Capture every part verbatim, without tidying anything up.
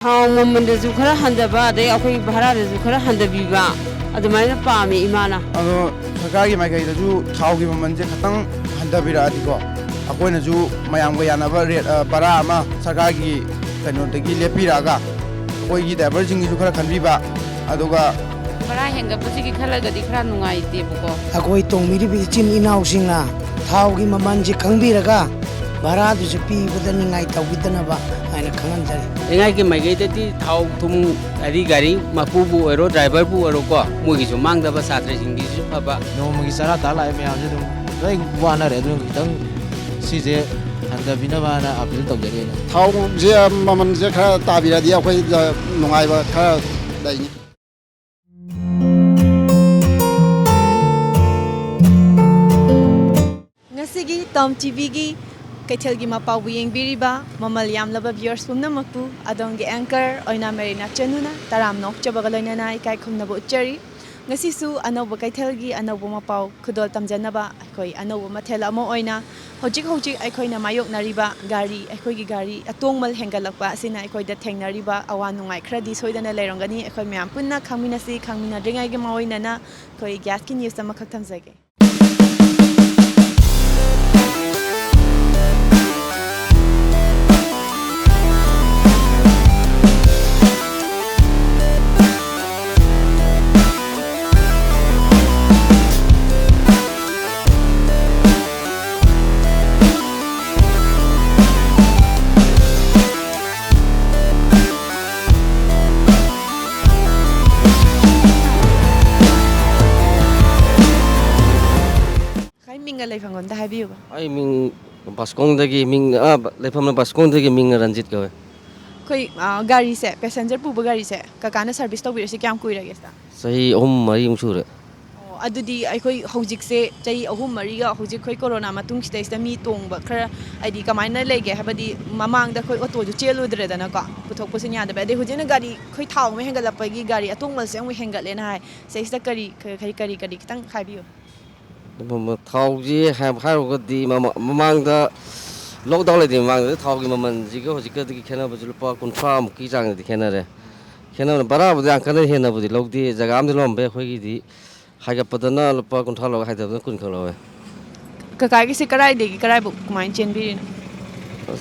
ꯊꯥꯎ ꯃꯃꯜꯗꯁꯨ ꯈꯔ ꯍꯟꯊꯕ, ꯑꯗꯩ ꯑꯩꯈꯣꯏ ꯚꯔꯥꯗꯁꯨ ꯈꯔ ꯍꯟꯊꯕꯤꯕ, ꯑꯗꯨꯃꯥꯏꯅ ꯄꯥꯝꯃꯦ ꯏꯃꯥꯅ꯫ ꯑꯗꯣ ꯁꯔꯀꯥꯔꯒꯤ ꯃꯥꯏꯀꯩꯗꯁꯨ ꯊꯥꯎꯒꯤ ꯃꯃꯜꯁꯦ ꯈꯤꯇꯪ ꯍꯟꯊꯕꯤꯔꯛꯑꯗꯤꯀꯣ, ꯑꯩꯈꯣꯏꯅꯁꯨ ꯃꯌꯥꯝꯒ ꯌꯥꯅꯕ ꯔꯦꯠ, ꯑ, ꯚꯔꯥ ꯑꯃ ꯁꯔꯀꯥꯔꯒꯤ ꯀꯩꯅꯣꯗꯒꯤ ꯂꯦꯞꯄꯤꯔꯛꯑꯒ, ꯑꯩꯈꯣꯏꯒꯤ ꯗ꯭ꯔꯥꯏꯚꯔꯁꯤꯡꯒꯤꯁꯨ ꯈꯔ ꯈꯟꯕꯤꯕ, ꯑꯗꯨꯒ ꯚꯔꯥ ꯍꯦꯟꯒꯠꯄꯁꯤꯒꯤ ꯈꯜꯂꯒꯗꯤ ꯈꯔ ꯅꯨꯡꯉꯥꯏꯇꯦꯕꯀꯣ꯫ ꯑꯩꯈꯣꯏ ꯇꯣꯡꯕꯤꯔꯤꯕ ꯏꯆꯤꯟ ꯏꯅꯥꯎꯁꯤꯡꯅ ꯊꯥꯎꯒꯤ ꯃꯃꯜꯁꯤ ꯈꯪꯕꯤꯔꯒ ꯚꯔꯥꯗꯨꯁꯨ ꯄꯤꯕꯗ ꯅꯤꯡꯉꯥꯏ ꯇꯧꯕꯤꯗꯅꯕ ꯍꯥꯏꯅ ꯈꯪꯍꯟꯖꯔꯤ꯫ ꯂꯩꯉꯥꯏꯒꯤ ꯃꯥꯏꯀꯩꯗꯗꯤ ꯊꯥꯎ ꯊꯨꯝ, ꯑꯗꯩ ꯒꯥꯔꯤ ꯃꯄꯨꯕꯨ ꯑꯣꯏꯔꯣ, ꯗ꯭ꯔꯥꯏꯚꯔꯕꯨ ꯑꯣꯏꯔꯣꯀꯣ, ꯃꯣꯏꯒꯤꯁꯨ ꯃꯥꯡꯗꯕ, ꯁꯥꯇ꯭ꯔꯁꯤꯡꯒꯤꯁꯨ ꯐꯕ꯫ ꯅꯣꯡꯃꯒꯤ ꯆꯔꯥ ꯇꯥ ꯂꯥꯛꯏ ꯃꯌꯥꯝꯁꯦ ꯑꯗꯨꯝ ꯂꯣꯏ ꯋꯥꯅꯔꯦ꯫ ꯑꯗꯨꯅ ꯈꯤꯇꯪ ꯁꯤꯁꯦ ꯍꯟꯊꯕꯤꯅꯕꯅ ꯑꯥꯄꯤꯜ ꯇꯧꯖꯔꯤ ꯑꯩꯅ꯫ ꯊꯥꯎꯁꯦ ꯃꯃꯜꯁꯦ ꯈꯔ ꯇꯥꯕꯤꯔꯗꯤ ꯑꯩꯈꯣꯏꯗ ꯅꯨꯡꯉꯥꯏꯕ ꯈꯔ ꯂꯩꯅꯤ꯫ ꯉꯁꯤꯒꯤ ꯇꯣꯝ ꯇꯤꯚꯤꯒꯤ ꯀꯩꯊꯦꯜꯒꯤ ꯃꯄꯥꯎꯕꯨ ꯌꯦꯡꯕꯤꯔꯤꯕ ꯃꯃꯜ ꯌꯥꯝꯂꯕ viewers ꯄꯨꯝꯅꯃꯛꯄꯨ ꯑꯗꯣꯝꯒꯤ anchor ꯑꯣꯏꯅ ꯃꯦꯔꯤꯅꯥ ꯆꯅꯨꯅ ꯇꯔꯥꯝꯅ ꯑꯣꯛꯆꯕꯒ ꯂꯣꯏꯅꯅ ꯏꯀꯥꯏ ꯈꯨꯝꯅꯕ ꯎꯠꯆꯔꯤ꯫ ꯉꯁꯤꯁꯨ ꯑꯅꯧꯕ ꯀꯩꯊꯦꯜꯒꯤ ꯑꯅꯧꯕ ꯃꯄꯥꯎ ꯈꯨꯗꯣꯜ ꯇꯝꯖꯅꯕ ꯑꯩꯈꯣꯏ ꯑꯅꯧꯕ ꯃꯊꯦꯜ ꯑꯃ ꯑꯣꯏꯅ ꯍꯧꯖꯤꯛ ꯍꯧꯖꯤꯛ ꯑꯩꯈꯣꯏꯅ ꯃꯥꯌꯣꯛꯅꯔꯤꯕ ꯒꯥꯔꯤ, ꯑꯩꯈꯣꯏꯒꯤ ꯒꯥꯔꯤ ꯑꯇꯣꯡꯃꯜ ꯍꯦꯟꯒꯠꯂꯛꯄ ꯑꯁꯤꯅ ꯑꯩꯈꯣꯏꯗ ꯊꯦꯡꯅꯔꯤꯕ ꯑꯋꯥ ꯅꯨꯡꯉꯥꯏ ꯈꯔꯗꯤ ꯁꯣꯏꯗꯅ ꯂꯩꯔꯝꯒꯅꯤ꯫ ꯑꯩꯈꯣꯏ ꯃꯌꯥꯝ ꯄꯨꯟꯅ ꯈꯪꯃꯤꯟꯅꯁꯤ꯫ ꯈꯪꯃꯤꯟꯅꯗ꯭ꯔꯤꯉꯩꯒꯤ ꯃꯥꯡꯑꯣꯏꯅꯅ ꯑꯩꯈꯣꯏ gasꯀꯤ news ꯑꯃꯈꯛ ꯊꯝꯖꯒꯦ꯫ ꯈ꯭ꯋꯥꯏ ꯃꯤꯡꯒ ꯂꯩꯐꯝꯒ ꯑꯝꯇ ꯍꯥꯏꯕꯤꯌꯨꯕ꯫ ꯑꯩ ꯃꯤꯡ ꯕꯥꯁꯀꯣꯡꯗꯒꯤ, ꯃꯤꯡ, ꯑꯥ, ꯂꯩꯐꯝꯅ ꯕꯥꯁꯀꯣꯡꯗꯒꯤ, ꯃꯤꯡꯅ ꯔꯟꯖꯤꯠ ꯀꯧꯋꯦ꯫ ꯑꯩꯈꯣꯏ, ꯑꯥ, ꯒꯥꯔꯤꯁꯦ, passenger ꯄꯨꯕ ꯒꯥꯔꯤꯁꯦ ꯀꯀꯥꯅ service ꯇꯧꯕꯤꯔꯛꯏꯁꯦ ꯀꯌꯥꯝ ꯀꯨꯏꯔꯒꯦ ꯁꯤꯗ? ꯆꯍꯤ ꯑꯍꯨꯝ ꯃꯔꯤꯃꯨꯛ ꯁꯨꯔꯦ꯫ ꯑꯣ, ꯑꯗꯨꯗꯤ ꯑꯩꯈꯣꯏ ꯍꯧꯖꯤꯛꯁꯦ ꯆꯍꯤ ꯑꯍꯨꯝ ꯃꯔꯤꯒ ꯍꯧꯖꯤꯛ ꯑꯩꯈꯣꯏ ꯀꯣꯔꯣꯅꯥ ꯃꯇꯨꯡꯁꯤꯗꯩꯁꯤꯗ ꯃꯤ ꯇꯣꯡꯕ ꯈꯔ, ꯍꯥꯏꯗꯤ, ꯀꯃꯥꯏꯅ ꯂꯩꯒꯦ? ꯍꯥꯏꯕꯗꯤ, ꯃꯃꯥꯡꯗ ꯑꯩꯈꯣꯏ ꯑꯣꯇꯣꯁꯨ ꯆꯦꯜꯂꯨꯗ꯭ꯔꯦꯗꯅꯀꯣ, ꯄꯨꯊꯣꯛꯄꯁꯨ ꯌꯥꯗꯕ, ꯑꯗꯩ ꯍꯧꯖꯤꯛꯅ ꯒꯥꯔꯤ, ꯑꯩꯈꯣꯏ ꯊꯥꯎ ꯑꯃ ꯍꯦꯟꯒꯠꯂꯛꯄꯒꯤ ꯒꯥꯔꯤ ꯑꯇꯣꯡꯕꯁꯦ ꯑꯃꯨꯛ ꯍꯦꯟꯒꯠꯂꯦꯅ ꯍꯥꯏ꯫ ꯁꯤꯗꯩꯁꯤꯗ ꯀꯔꯤ, ꯀꯔꯤ, ꯀꯔꯤ, ꯀꯔꯤ ꯈꯤꯇꯪ ꯍꯥꯏꯕꯤꯌꯨ꯫ ꯊꯥꯎꯁꯤ ꯍꯥꯏ-, ꯍꯥꯏꯔꯨꯔꯒꯗꯤ ꯃꯃ-, ꯃꯃꯥꯡꯗ ꯂꯣꯛꯗꯥꯎꯟ ꯂꯩꯇ꯭ꯔꯤꯉꯩ ꯃꯃꯥꯡꯗꯗꯤ ꯊꯥꯎꯒꯤ ꯃꯃꯜꯁꯤꯒ ꯍꯧꯖꯤꯛꯀꯗꯤ ꯈꯦꯠꯅꯕꯁꯦ ꯂꯨꯄꯥ ꯀꯨꯟꯊ꯭ꯔꯥꯃꯨꯛꯀꯤ ꯆꯥꯡꯗꯗꯤ ꯈꯦꯠꯅꯔꯦ꯫ ꯈꯦꯠꯅꯕꯅ ꯚꯔꯥꯕꯨꯗꯤ ꯌꯥꯝ ꯀꯟꯅ ꯍꯦꯟꯅꯕꯨꯗꯤ ꯂꯧꯗꯦ, ꯖꯒꯥ ꯑꯃꯗꯤ ꯂꯧꯔꯝꯕ ꯌꯥꯏ꯫ ꯑꯩꯈꯣꯏꯒꯤꯗꯤ ꯍꯥꯏꯒꯠꯄꯗꯅ ꯂꯨꯄꯥ ꯀꯨꯟꯊ꯭ꯔꯥ ꯂꯧꯋꯦ, ꯍꯥꯏꯊꯕꯗꯅ ꯀꯨꯟ ꯈꯛ ꯂꯧꯋꯦ꯫ ꯀꯀꯥꯒꯤꯁꯦ ꯀꯗꯥꯏꯗꯒꯤ ꯀꯗꯥꯏꯐꯥꯎ ꯀꯃꯥꯏꯅ ꯆꯦꯟꯕꯤꯔꯤꯅꯣ?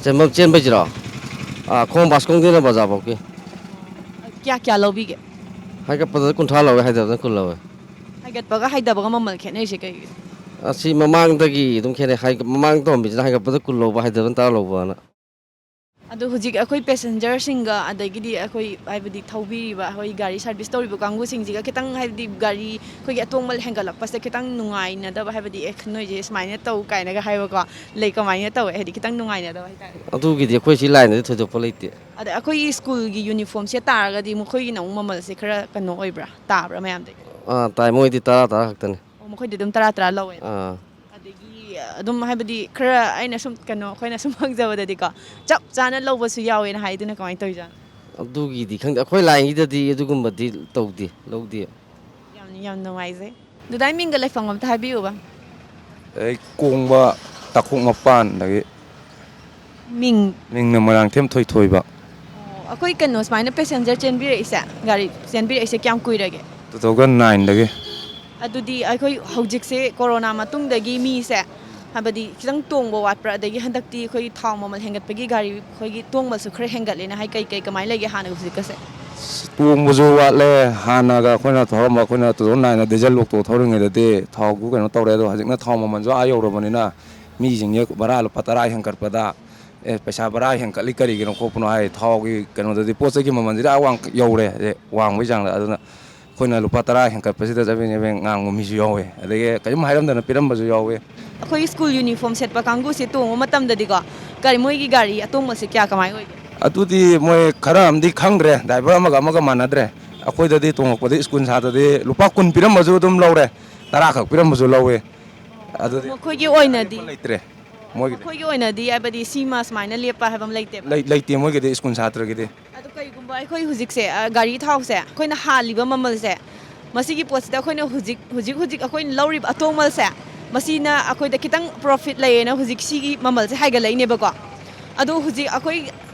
ꯆꯦꯟꯐꯝ ꯆꯦꯟꯕꯩꯁꯤꯔꯣ? ꯑꯥ, ꯈꯣꯡ ꯕꯥꯁꯀꯣꯡꯗꯩꯅ ꯕꯖꯥꯔꯐꯥꯎꯀꯤ꯫ ꯀꯌꯥ ꯀꯌꯥ ꯂꯧꯕꯤꯒꯦ? ꯍꯥꯏꯒꯠꯄꯗ ꯀꯨꯟꯊ꯭ꯔꯥ ꯂꯧꯋꯦ, ꯍꯥꯏꯊꯕꯗ ꯀꯨꯟ ꯂꯧꯋꯦ꯫ ꯍꯥꯏꯒꯠꯄꯒ ꯍꯥꯏꯊꯕꯒ ꯃꯃꯜ ꯈꯦꯠꯅꯔꯤꯁꯦ ꯀꯩꯒꯤꯅꯣ? ꯑꯁꯤ ꯃꯃꯥꯡꯗꯒꯤ ꯑꯗꯨꯝ ꯈꯦꯠꯅꯩ꯫ ꯍꯥꯏ-, ꯃꯃꯥꯡ ꯇꯧꯔꯝꯃꯤꯁꯤꯅ ꯍꯥꯏꯒꯠꯄꯗ ꯀꯨꯟ ꯂꯧꯕ, ꯍꯥꯏꯊꯕꯗ ꯇꯔꯥ ꯂꯧꯕꯅ꯫ ꯑꯗꯣ ꯍꯧꯖꯤꯛ ꯑꯩꯈꯣꯏ ꯄꯦꯁꯦꯟꯖꯔꯁꯤꯡꯒ, ꯑꯗꯒꯤꯗꯤ ꯑꯩꯈꯣꯏ, ꯍꯥꯏꯕꯗꯤ ꯊꯧꯕꯤꯔꯤꯕ, ꯑꯩꯈꯣꯏ ꯒꯥꯔꯤ ꯁꯥꯔꯚꯤꯁ ꯇꯧꯔꯤꯕ ꯀꯥꯡꯕꯨꯁꯤꯡꯁꯤꯒ ꯈꯤꯇꯪ, ꯍꯥꯏꯕꯗꯤ ꯒꯥꯔꯤ ꯑꯩꯈꯣꯏꯒꯤ ꯑꯇꯣꯡꯕ ꯍꯦꯟꯒꯠꯂꯛꯄꯁꯦ ꯈꯤꯇꯪ ꯅꯨꯡꯉꯥꯏꯅꯗꯕ, ꯍꯥꯏꯕꯗꯤ "ꯑꯦ, ꯅꯣꯏꯁꯦ ꯁꯨꯃꯥꯏꯅ ꯇꯧ" ꯀꯥꯏꯅꯒ ꯍꯥꯏꯕꯀꯣ, ꯂꯩ, ꯀꯃꯥꯏꯅ ꯇꯧꯋꯦ? ꯍꯥꯏꯗꯤ ꯈꯤꯇꯪ ꯅꯨꯡꯉꯥꯏꯅꯗꯕ ꯍꯥꯏꯇꯥꯔꯦ꯫ ꯑꯗꯨꯒꯤꯗꯤ ꯑꯩꯈꯣꯏ ꯁꯤ ꯂꯥꯏꯟꯗꯗꯤ ꯊꯣꯏꯗꯣꯛꯄ ꯂꯩꯇꯦ꯫ ꯑꯗ ꯑꯩꯈꯣꯏꯒꯤ ꯁ꯭ꯀꯨꯜꯒꯤ ꯌꯨꯅꯤꯐꯣꯔꯝ ꯁꯦꯠ ꯇꯥꯔꯒꯗꯤ ꯃꯈꯣꯏꯒꯤꯅ ꯑꯃꯨꯛ ꯃꯃꯜꯁꯦ ꯈꯔ ꯀꯩꯅꯣ ꯑꯣꯏꯕ꯭ꯔꯥ? ꯇꯥꯕ꯭ꯔꯥ ꯃꯌꯥꯝꯗꯒꯤ? ꯑꯥ, ꯇꯥꯏ꯫ ꯃꯣꯏꯗꯤ ꯇꯔꯥ, ꯇꯔꯥ ꯈꯛꯇꯅꯤ꯫ ꯑꯣ, ꯃꯈꯣꯏꯗꯤ ꯑꯗꯨꯝ ꯇꯔꯥ, ꯇꯔꯥ ꯂꯧꯋꯦ꯫ ꯑꯥ꯫ ꯑꯗꯒꯤ ꯑꯗꯨꯝ, ꯍꯥꯏꯕꯗꯤ, ꯈꯔ ꯑꯩꯅ ꯁꯨꯝ, ꯀꯩꯅꯣ, ꯑꯩꯈꯣꯏꯅ ꯁꯨꯝ ꯍꯪꯖꯕꯗꯗꯤꯀꯣ, ꯆꯞ ꯆꯥꯅ ꯂꯧꯕꯁꯨ ꯌꯥꯎꯋꯦꯅ ꯍꯥꯏꯗꯨꯅ ꯀꯃꯥꯏꯅ ꯇꯧꯔꯤꯖꯥꯠꯅꯣ? ꯑꯗꯨꯒꯤꯗꯤ ꯈꯪꯗꯦ, ꯑꯩꯈꯣꯏ ꯂꯥꯏꯟꯒꯤꯗꯗꯤ ꯑꯗꯨꯒꯨꯝꯕꯗꯤ ꯇꯧꯗꯦ, ꯂꯧꯗꯦ꯫ ꯌꯥꯝ, ꯌꯥꯝ ꯅꯨꯡꯉꯥꯏꯖꯩ꯫ ꯗꯗꯥꯏ ꯃꯤꯡꯒ ꯂꯩꯐꯝ ꯑꯝꯇ ꯍꯥꯏꯕꯤꯌꯨꯕ꯫ ꯑꯩ ꯀꯣꯡꯕ ꯇꯥꯈꯣꯛ ꯃꯄꯥꯟꯗꯒꯤ꯫ ꯃꯤꯡ? ꯃꯤꯡꯅ ꯃꯣꯏꯔꯥꯡꯊꯦꯝ ꯊꯣꯏꯊꯣꯏꯕ꯫ ꯑꯣ, ꯑꯩꯈꯣꯏ ꯀꯩꯅꯣ, ꯁꯨꯃꯥꯏꯅ ꯄꯦꯁꯦꯟꯖꯔ ꯆꯦꯟꯕꯤꯔꯛꯏꯁꯦ, ꯒꯥꯔꯤ ꯆꯦꯟꯕꯤꯔꯛꯏꯁꯦ ꯀꯌꯥꯝ ꯀꯨꯏꯔꯒꯦ? Two thousand nine ꯗꯒꯤ꯫ ꯑꯗꯨꯗꯤ ꯑꯩꯈꯣꯏ ꯍꯧꯖꯤꯛꯁꯦ ꯀꯣꯔꯣꯅꯥ ꯃꯇꯨꯡꯗꯒꯤ ꯃꯤꯁꯦ, ꯍꯥꯏꯕꯗꯤ, ꯈꯤꯇꯪ ꯇꯣꯡꯕ ꯋꯥꯠꯄ꯭ꯔꯥ? ꯑꯗꯒꯤ ꯍꯟꯗꯛꯇꯤ ꯑꯩꯈꯣꯏ ꯊꯥꯎ ꯃꯃꯜ ꯍꯦꯟꯒꯠꯄꯒꯤ ꯒꯥꯔꯤ ꯑꯩꯈꯣꯏꯒꯤ ꯇꯣꯡꯕꯁꯨ ꯈꯔ ꯍꯦꯟꯒꯠꯂꯦꯅ ꯍꯥꯏ, ꯀꯩ ꯀꯩ ꯀꯃꯥꯏꯅ ꯂꯩꯒꯦ ꯍꯥꯟꯅꯒ ꯍꯧꯖꯤꯛꯀꯁꯦ? ꯇꯣꯡꯕꯁꯨ ꯋꯥꯠꯂꯦ꯫ ꯍꯥꯟꯅꯒ ꯑꯩꯈꯣꯏꯅ ꯊꯧꯔꯝꯕ, ꯑꯩꯈꯣꯏꯅ two thousand nine ꯗ ꯗꯤꯖꯜ ꯂꯣꯛꯇꯣ ꯊꯧꯔꯤꯉꯩꯗꯗꯤ ꯊꯥꯎꯗꯨ ꯀꯩꯅꯣ ꯇꯧꯔꯦ, ꯑꯗꯣ ꯍꯧꯖꯤꯛꯅ ꯊꯥꯎ ꯃꯃꯜꯁꯨ ꯑꯥ ꯌꯧꯔꯕꯅꯤꯅ ꯃꯤꯁꯤꯡꯁꯦ ꯚꯔꯥ ꯂꯨꯄꯥ ꯇꯔꯥ ꯍꯦꯟꯒꯠꯄꯗ, "ꯑꯦ, ꯄꯩꯁꯥ ꯚꯔꯥ ꯍꯦꯟꯒꯠꯂꯤ ꯀꯔꯤꯒꯤꯅꯣ ꯈꯣꯠꯄꯅꯣ?" ꯍꯥꯏ, ꯊꯥꯎꯒꯤ ꯀꯩꯅꯣꯗꯗꯤ, ꯄꯣꯠ ꯆꯩꯒꯤ ꯃꯃꯜꯁꯤꯗꯤ ꯑꯥ ꯋꯥꯡ ꯌꯧꯔꯦ, ꯑꯦ, ꯋꯥꯡꯕꯒꯤ ꯆꯥꯡꯗ꯫ ꯑꯗꯨꯅ ꯑꯩꯈꯣꯏꯅ ꯂꯨꯄꯥ ꯇꯔꯥ ꯍꯦꯟꯒꯠꯄꯁꯤꯗ ꯆꯕꯦꯡ ꯆꯕꯦꯡ ꯉꯥꯡꯕ ꯃꯤꯁꯨ ꯌꯥꯎꯋꯦ, ꯑꯗꯒꯤ ꯀꯔꯤꯝ ꯍꯥꯏꯔꯝꯗꯅ ꯄꯤꯔꯝꯕꯁꯨ ꯌꯥꯎꯋꯦ꯫ ꯑꯩꯈꯣꯏ ꯁ꯭ꯀꯨꯜ ꯌꯨꯅꯤꯐꯣꯔꯝ ꯁꯦꯠꯄ ꯀꯥꯡꯕꯨꯁꯦ ꯇꯣꯡꯕ ꯃꯇꯝꯗꯗꯤꯀꯣ, ꯀꯔꯤ, ꯃꯣꯏꯒꯤ ꯒꯥꯔꯤ ꯑꯇꯣꯡꯕꯁꯦ ꯀꯌꯥ, ꯀꯃꯥꯏꯅ ꯑꯣꯏꯒꯦ? ꯑꯗꯨꯗꯤ ꯃꯣꯏ ꯈꯔ ꯑꯃꯗꯤ ꯈꯪꯗ꯭ꯔꯦ, ꯗ꯭ꯔꯥꯏꯚꯔ ꯑꯃꯒ ꯑꯃꯒ ꯃꯥꯟꯅꯗ꯭ꯔꯦ꯫ ꯑꯩꯈꯣꯏꯗꯗꯤ ꯇꯣꯡꯉꯛꯄꯗ ꯁ꯭ꯀꯨꯜ ꯁꯥꯇ꯭ꯔꯗꯤ ꯂꯨꯄꯥ ꯀꯨꯟ ꯄꯤꯔꯝꯕꯁꯨ ꯑꯗꯨꯝ ꯂꯧꯔꯦ, ꯇꯔꯥ ꯈꯛ ꯄꯤꯔꯝꯕꯁꯨ ꯂꯧꯋꯦ꯫ ꯑꯗꯨꯗꯤ ꯃꯈꯣꯏꯒꯤ ꯑꯣꯏꯅꯗꯤ? ꯂꯩꯇ꯭ꯔꯦ꯫ ꯃꯣꯏꯒꯤꯗꯤ ꯃꯈꯣꯏꯒꯤ ꯑꯣꯏꯅꯗꯤ, ꯍꯥꯏꯕꯗꯤ, ꯁꯤꯃ ꯁꯨꯃꯥꯏꯅ ꯂꯦꯞꯄ ꯍꯥꯏꯕ ꯑꯃ ꯂꯩꯇꯦꯕ? ꯂꯩ-, ꯂꯩꯇꯦ ꯃꯣꯏꯒꯤꯗꯤ, ꯁ꯭ꯀꯨꯜ ꯁꯥꯇ꯭ꯔꯒꯤꯗꯤ꯫ ꯑꯗꯣ ꯀꯩꯒꯨꯝꯕ ꯑꯩꯈꯣꯏ ꯍꯧꯖꯤꯛꯁꯦ, ꯑ, ꯒꯥꯔꯤ ꯊꯥꯎꯁꯦ ꯑꯩꯈꯣꯏꯅ ꯍꯥꯜꯂꯤꯕ ꯃꯃꯜꯁꯦ, ꯃꯁꯤꯒꯤ ꯄꯣꯠꯁꯤꯗ ꯑꯩꯈꯣꯏꯅ ꯍꯧꯖꯤꯛ, ꯍꯧꯖꯤꯛ, ꯍꯧꯖꯤꯛ ꯑꯩꯈꯣꯏꯅ ꯂꯧꯔꯤꯕ ꯑꯇꯣꯡꯃꯜꯁꯦ, ꯃꯁꯤꯅ ꯑꯩꯈꯣꯏꯗ ꯈꯤꯇꯪ profit ꯂꯩꯌꯦꯅ ꯍꯧꯖꯤꯛ ꯁꯤꯒꯤ ꯃꯃꯜꯁꯦ ꯍꯥꯏꯒꯠꯂꯛꯏꯅꯦꯕꯀꯣ꯫ ꯑꯗꯣ ꯍꯧꯖꯤꯛ ꯑꯩꯈꯣꯏ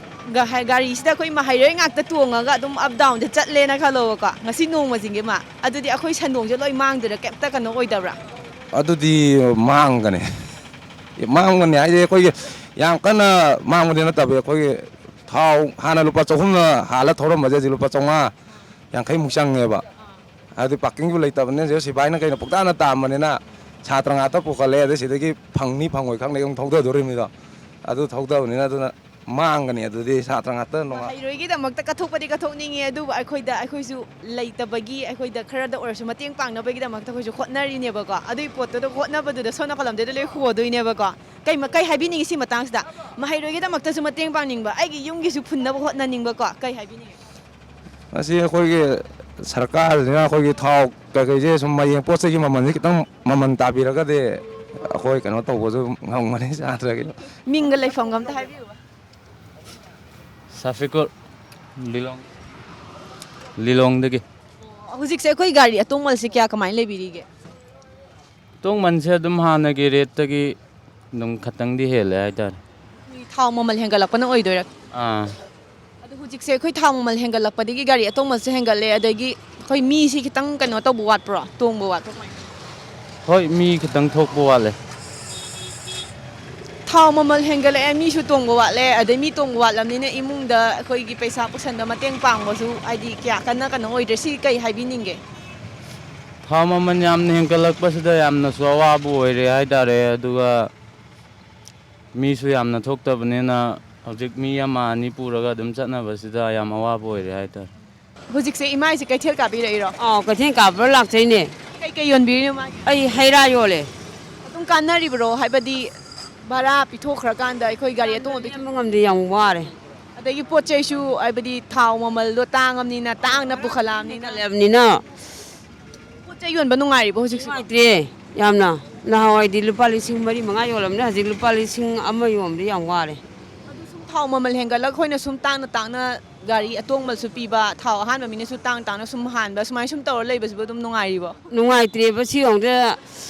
ꯒ-, ꯍꯥꯏ-, ꯒꯥꯔꯤꯁꯤꯗ ꯑꯩꯈꯣꯏ ꯃꯍꯩꯔꯣꯏ ꯉꯥꯛꯇ ꯇꯣꯡꯉꯒ ꯑꯗꯨꯝ up downꯁꯦ ꯆꯠꯂꯦꯅ ꯈꯜꯂꯣꯕꯀꯣ, ꯉꯁꯤ ꯅꯣꯡꯃꯁꯤꯡꯒꯤ ꯑꯃ, ꯑꯗꯨꯗꯤ ꯑꯩꯈꯣꯏ ꯁꯦꯟꯗꯣꯡꯁꯦ ꯂꯣꯏ ꯃꯥꯡꯗꯣꯏꯔꯥ? ꯀꯩꯝꯇ ꯀꯩꯅꯣ ꯑꯣꯏꯗꯕ꯭ꯔꯥ? ꯑꯗꯨꯗꯤ ꯃꯥꯡꯒꯅꯤ꯫ ꯃꯥꯡꯒꯅꯤ ꯍꯥꯏꯗꯤ ꯑꯩꯈꯣꯏꯒꯤ ꯌꯥꯝ ꯀꯟꯅ ꯃꯥꯡꯕꯗꯤ ꯅꯠꯇꯕ, ꯑꯩꯈꯣꯏꯒꯤ ꯊꯥꯎ ꯍꯥꯟꯅ ꯂꯨꯄꯥ ꯆꯍꯨꯝꯅ ꯍꯥꯜꯂ ꯊꯧꯔꯝꯕꯁꯦ ꯍꯧꯖꯤꯛ ꯂꯨꯄꯥ ꯆꯥꯝꯃꯉꯥ ꯌꯥꯡꯈꯩꯃꯨꯛ ꯆꯪꯉꯦꯕ꯫ ꯍꯥꯏꯗꯤ parkingꯁꯨ ꯂꯩꯇꯕꯅꯤꯅ ꯍꯧꯖꯤꯛ ꯁꯤꯐꯥꯏꯅ ꯀꯩꯅ ꯄꯨꯡꯇꯥꯅ ꯇꯥꯝꯕꯅꯤꯅ ꯁꯥꯇ꯭ꯔ ꯉꯥꯛꯇ ꯄꯨꯈꯠꯂꯦ꯫ ꯑꯗꯩ ꯁꯤꯗꯒꯤ ꯐꯪꯅꯤ ꯐꯪꯉꯣꯏ ꯈꯪꯗꯦ ꯑꯃꯨꯛ ꯊꯧꯗꯗꯣꯔꯤꯕꯅꯤꯗꯣ꯫ ꯑꯗꯨ ꯊꯧꯗꯕꯅꯤꯅ ꯑꯗꯨꯅ ꯃꯥꯡꯒꯅꯤ꯫ ꯑꯗꯨꯗꯤ ꯁꯥꯇ꯭ꯔ ꯉꯥꯛꯇ ꯅꯣꯡꯉꯥ- ꯃꯍꯩꯔꯣꯏꯒꯤꯗꯃꯛꯇ ꯀꯠꯊꯣꯛꯄꯗꯤ ꯀꯠꯊꯣꯛꯅꯤꯡꯉꯤ, ꯑꯗꯨꯕꯨ ꯑꯩꯈꯣꯏꯗ, ꯑꯩꯈꯣꯏꯁꯨ ꯂꯩꯇꯕꯒꯤ, ꯑꯩꯈꯣꯏꯗ ꯈꯔꯗ ꯑꯣꯏꯔꯁꯨ ꯃꯇꯦꯡ ꯄꯥꯡꯅꯕꯒꯤꯗꯃꯛꯇ ꯑꯩꯈꯣꯏꯁꯨ ꯍꯣꯠꯅꯔꯤꯅꯦꯕꯀꯣ꯫ ꯑꯗꯨꯒꯤ ꯄꯣꯠꯇꯨꯗ ꯍꯣꯠꯅꯕꯗꯨꯗ ꯁꯣꯝ ꯅꯥꯀꯜꯂꯝꯗꯩꯗ ꯂꯣꯏ ꯍꯣꯗꯣꯏꯅꯦꯕꯀꯣ꯫ ꯀꯩ ꯃ-, ꯀꯩ ꯍꯥꯏꯕꯤꯅꯤꯡꯉꯤ ꯁꯤ ꯃꯇꯥꯡꯁꯤꯗ? ꯃꯍꯩꯔꯣꯏꯒꯤꯗꯃꯛꯇꯁꯨ ꯃꯇꯦꯡ ꯄꯥꯡꯅꯤꯡꯕ, ꯑꯩꯒꯤ ꯌꯨꯝꯒꯤꯁꯨ ꯐꯨꯟꯅꯕ ꯍꯣꯠꯅꯅꯤꯡꯕꯀꯣ꯫ ꯀꯩ ꯍꯥꯏꯕꯤꯅꯤꯡꯉꯤ? ꯃꯁꯤ ꯑꯩꯈꯣꯏꯒꯤ ꯁꯔꯀꯥꯔꯁꯤꯅ ꯑꯩꯈꯣꯏꯒꯤ ꯊꯥꯎ ꯀꯩꯀꯩꯁꯦ ꯁꯨꯝ ꯃꯌꯦꯡ ꯄꯣꯠ ꯆꯩꯒꯤ ꯃꯃꯜꯁꯦ ꯈꯤꯇꯪ ꯃꯃꯜ ꯇꯥꯕꯤꯔꯒꯗꯤ ꯑꯩꯈꯣꯏ ꯀꯩꯅꯣ ꯇꯧꯕꯁꯨ ꯉꯝꯒꯅꯤ, ꯁꯥꯇ꯭ꯔꯒꯤ꯫ ꯃꯤꯡꯒ ꯂꯩꯐꯝꯒ ꯑꯝꯇ ꯍꯥꯏꯕꯤꯌꯨ꯫ ꯁꯥꯐꯤꯀꯨꯔ, ꯂꯤꯂꯣꯡ, ꯂꯤꯂꯣꯡꯗꯒꯤ꯫ ꯍꯧꯖꯤꯛꯁꯦ ꯑꯩꯈꯣꯏ ꯒꯥꯔꯤ ꯑꯇꯣꯡꯃꯜꯁꯦ ꯀꯌꯥ ꯀꯃꯥꯏꯅ ꯂꯩꯕꯤꯔꯤꯒꯦ? ꯑꯇꯣꯡꯃꯜꯁꯦ ꯑꯗꯨꯝ ꯍꯥꯟꯅꯒꯤ rateꯇꯒꯤ ꯑꯗꯨꯝ ꯈꯇꯪꯗꯤ ꯍꯦꯜꯂꯦ ꯍꯥꯏꯇꯥꯔꯦ꯫ ꯊꯥꯎ ꯃꯃꯜ ꯍꯦꯟꯒꯠꯂꯛꯄꯅ ꯑꯣꯏꯗꯣꯏꯔꯥ? ꯑꯥ꯫ ꯑꯗꯣ ꯍꯧꯖꯤꯛꯁꯦ ꯑꯩꯈꯣꯏ ꯊꯥꯎ ꯃꯃꯜ ꯍꯦꯟꯒꯠꯂꯛꯄꯗꯒꯤ ꯒꯥꯔꯤ ꯑꯇꯣꯡꯕꯁꯦ ꯍꯦꯟꯒꯠꯂꯦ, ꯑꯗꯒꯤ ꯑꯩꯈꯣꯏ ꯃꯤꯁꯤ ꯈꯤꯇꯪ ꯀꯩꯅꯣ ꯇꯧꯕ ꯋꯥꯠꯄ꯭ꯔꯣ, ꯇꯣꯡꯕ ꯋꯥꯠꯄ꯭ꯔꯣ, ꯀꯃꯥꯏꯅ ꯇꯧꯒꯦ? ꯍꯣꯏ, ꯃꯤ ꯈꯤꯇꯪ ꯊꯣꯛꯄ ꯋꯥꯠꯂꯦ꯫ ꯊꯥꯎ ꯃꯃꯜ ꯍꯦꯟꯒꯠꯂꯛꯑꯦ, ꯃꯤꯁꯨ ꯇꯣꯡꯕ ꯋꯥꯠꯂꯦ, ꯑꯗꯩ ꯃꯤ ꯇꯣꯡꯕ ꯋꯥꯠꯂꯕꯅꯤꯅ ꯏꯃꯨꯡꯗ ꯑꯩꯈꯣꯏꯒꯤ ꯄꯩꯁꯥ ꯄꯨꯁꯟꯕ ꯃꯇꯦꯡ ꯄꯥꯡꯕꯁꯨ ꯍꯥꯏꯗꯤ ꯀꯌꯥ ꯀꯟꯅ ꯀꯩꯅꯣ ꯑꯣꯏꯗ꯭ꯔꯦ꯫ ꯁꯤ ꯀꯩ ꯍꯥꯏꯕꯤꯅꯤꯡꯒꯦ? ꯊꯥꯎ ꯃꯃꯜ ꯌꯥꯝꯅ ꯍꯦꯟꯒꯠꯂꯛꯄꯁꯤꯗ ꯌꯥꯝꯅꯁꯨ ꯑꯋꯥꯕ ꯑꯣꯏꯔꯦ ꯍꯥꯏꯇꯥꯔꯦ꯫ ꯑꯗꯨꯒ ꯃꯤꯁꯨ ꯌꯥꯝꯅ ꯊꯣꯛꯇꯕꯅꯤꯅ ꯍꯧꯖꯤꯛ ꯃꯤ ꯑꯃ ꯑꯅꯤ ꯄꯨꯔꯒ ꯑꯗꯨꯝ ꯆꯠꯅꯕꯁꯤꯗ ꯌꯥꯝ ꯑꯋꯥꯕ ꯑꯣꯏꯔꯦ ꯍꯥꯏꯇꯥꯔꯦ꯫ ꯍꯧꯖꯤꯛꯁꯦ ꯏꯃꯥꯏꯁꯦ ꯀꯩꯊꯦꯜ ꯀꯥꯕꯤꯔꯛꯏꯔꯣ? ꯑꯥꯎ, ꯀꯩꯊꯦꯜ ꯀꯥꯕ ꯂꯥꯛꯆꯩꯅꯦ꯫ ꯀꯩꯀꯩ ꯌꯣꯟꯕꯤꯔꯤꯅꯣ ꯃꯥꯒꯤ? ꯑꯩ ꯍꯩ ꯔꯥ ꯌꯣꯜꯂꯦ꯫ ꯑꯗꯨꯝ ꯀꯥꯟꯅꯔꯤꯕ꯭ꯔꯣ? ꯍꯥꯏꯕꯗꯤ ꯚꯔꯥ ꯄꯤꯊꯣꯛꯈ꯭ꯔꯀꯥꯟꯗ ꯑꯩꯈꯣꯏ ꯒꯥꯔꯤ ꯑꯇꯣꯡꯕ ꯄꯤꯊꯣꯛ- ꯂꯦꯝꯕ ꯉꯝꯗꯦ, ꯌꯥꯝ ꯋꯥꯔꯦ꯫ ꯑꯗꯒꯤ ꯄꯣꯠ ꯆꯩꯁꯨ, ꯍꯥꯏꯕꯗꯤ ꯊꯥꯎ ꯃꯃꯜꯗꯣ ꯇꯥꯡꯉꯕꯅꯤꯅ, ꯇꯥꯡꯅ ꯄꯨꯈꯠꯂꯛꯑꯕꯅꯤꯅ꯫ ꯄꯨꯈꯠꯂꯛꯑꯕꯅꯤꯅ꯫ ꯄꯣꯠ ꯆꯩ ꯌꯣꯟꯕ ꯅꯨꯡꯉꯥꯏꯔꯤꯕꯣ ꯍꯧꯖꯤꯛꯁꯤꯕꯣ? ꯅꯨꯡꯉꯥꯏꯇ꯭ꯔꯦ ꯌꯥꯝꯅ꯫ ꯅꯍꯥꯟꯋꯥꯏꯗꯤ ꯂꯨꯄꯥ ꯂꯤꯁꯤꯡ ꯃꯔꯤ ꯃꯉꯥ ꯌꯣꯜꯂꯝꯅꯦ, ꯍꯧꯖꯤꯛ ꯂꯨꯄꯥ ꯂꯤꯁꯤꯡ ꯑꯃ ꯌꯣꯟꯕꯗ ꯌꯥꯝ ꯋꯥꯔꯦ꯫ ꯑꯗꯨ ꯁꯨꯝ ꯊꯥꯎ ꯃꯃꯜ ꯍꯦꯟꯒꯠꯂꯛ, ꯑꯩꯈꯣꯏꯅ ꯁꯨꯝ ꯇꯥꯡꯅ ꯇꯥꯡꯅ ꯒꯥꯔꯤ ꯑꯇꯣꯡꯕꯁꯨ ꯄꯤꯕ, ꯊꯥꯎ ꯑꯍꯥꯟꯕ ꯃꯤꯅꯁꯨ ꯇꯥꯡ ꯇꯥꯡꯅ ꯁꯨꯝ ꯍꯥꯟꯕ, ꯁꯨꯃꯥꯏꯅ ꯁꯨꯝ ꯇꯧꯔ ꯂꯩꯕꯁꯤꯕꯨ ꯑꯗꯨꯝ ꯅꯨꯡꯉꯥꯏꯔꯤꯕꯣ? ꯅꯨꯡꯉꯥꯏꯇ꯭ꯔꯦꯕ ꯁꯤ ꯌꯦꯡꯉꯨꯗ꯫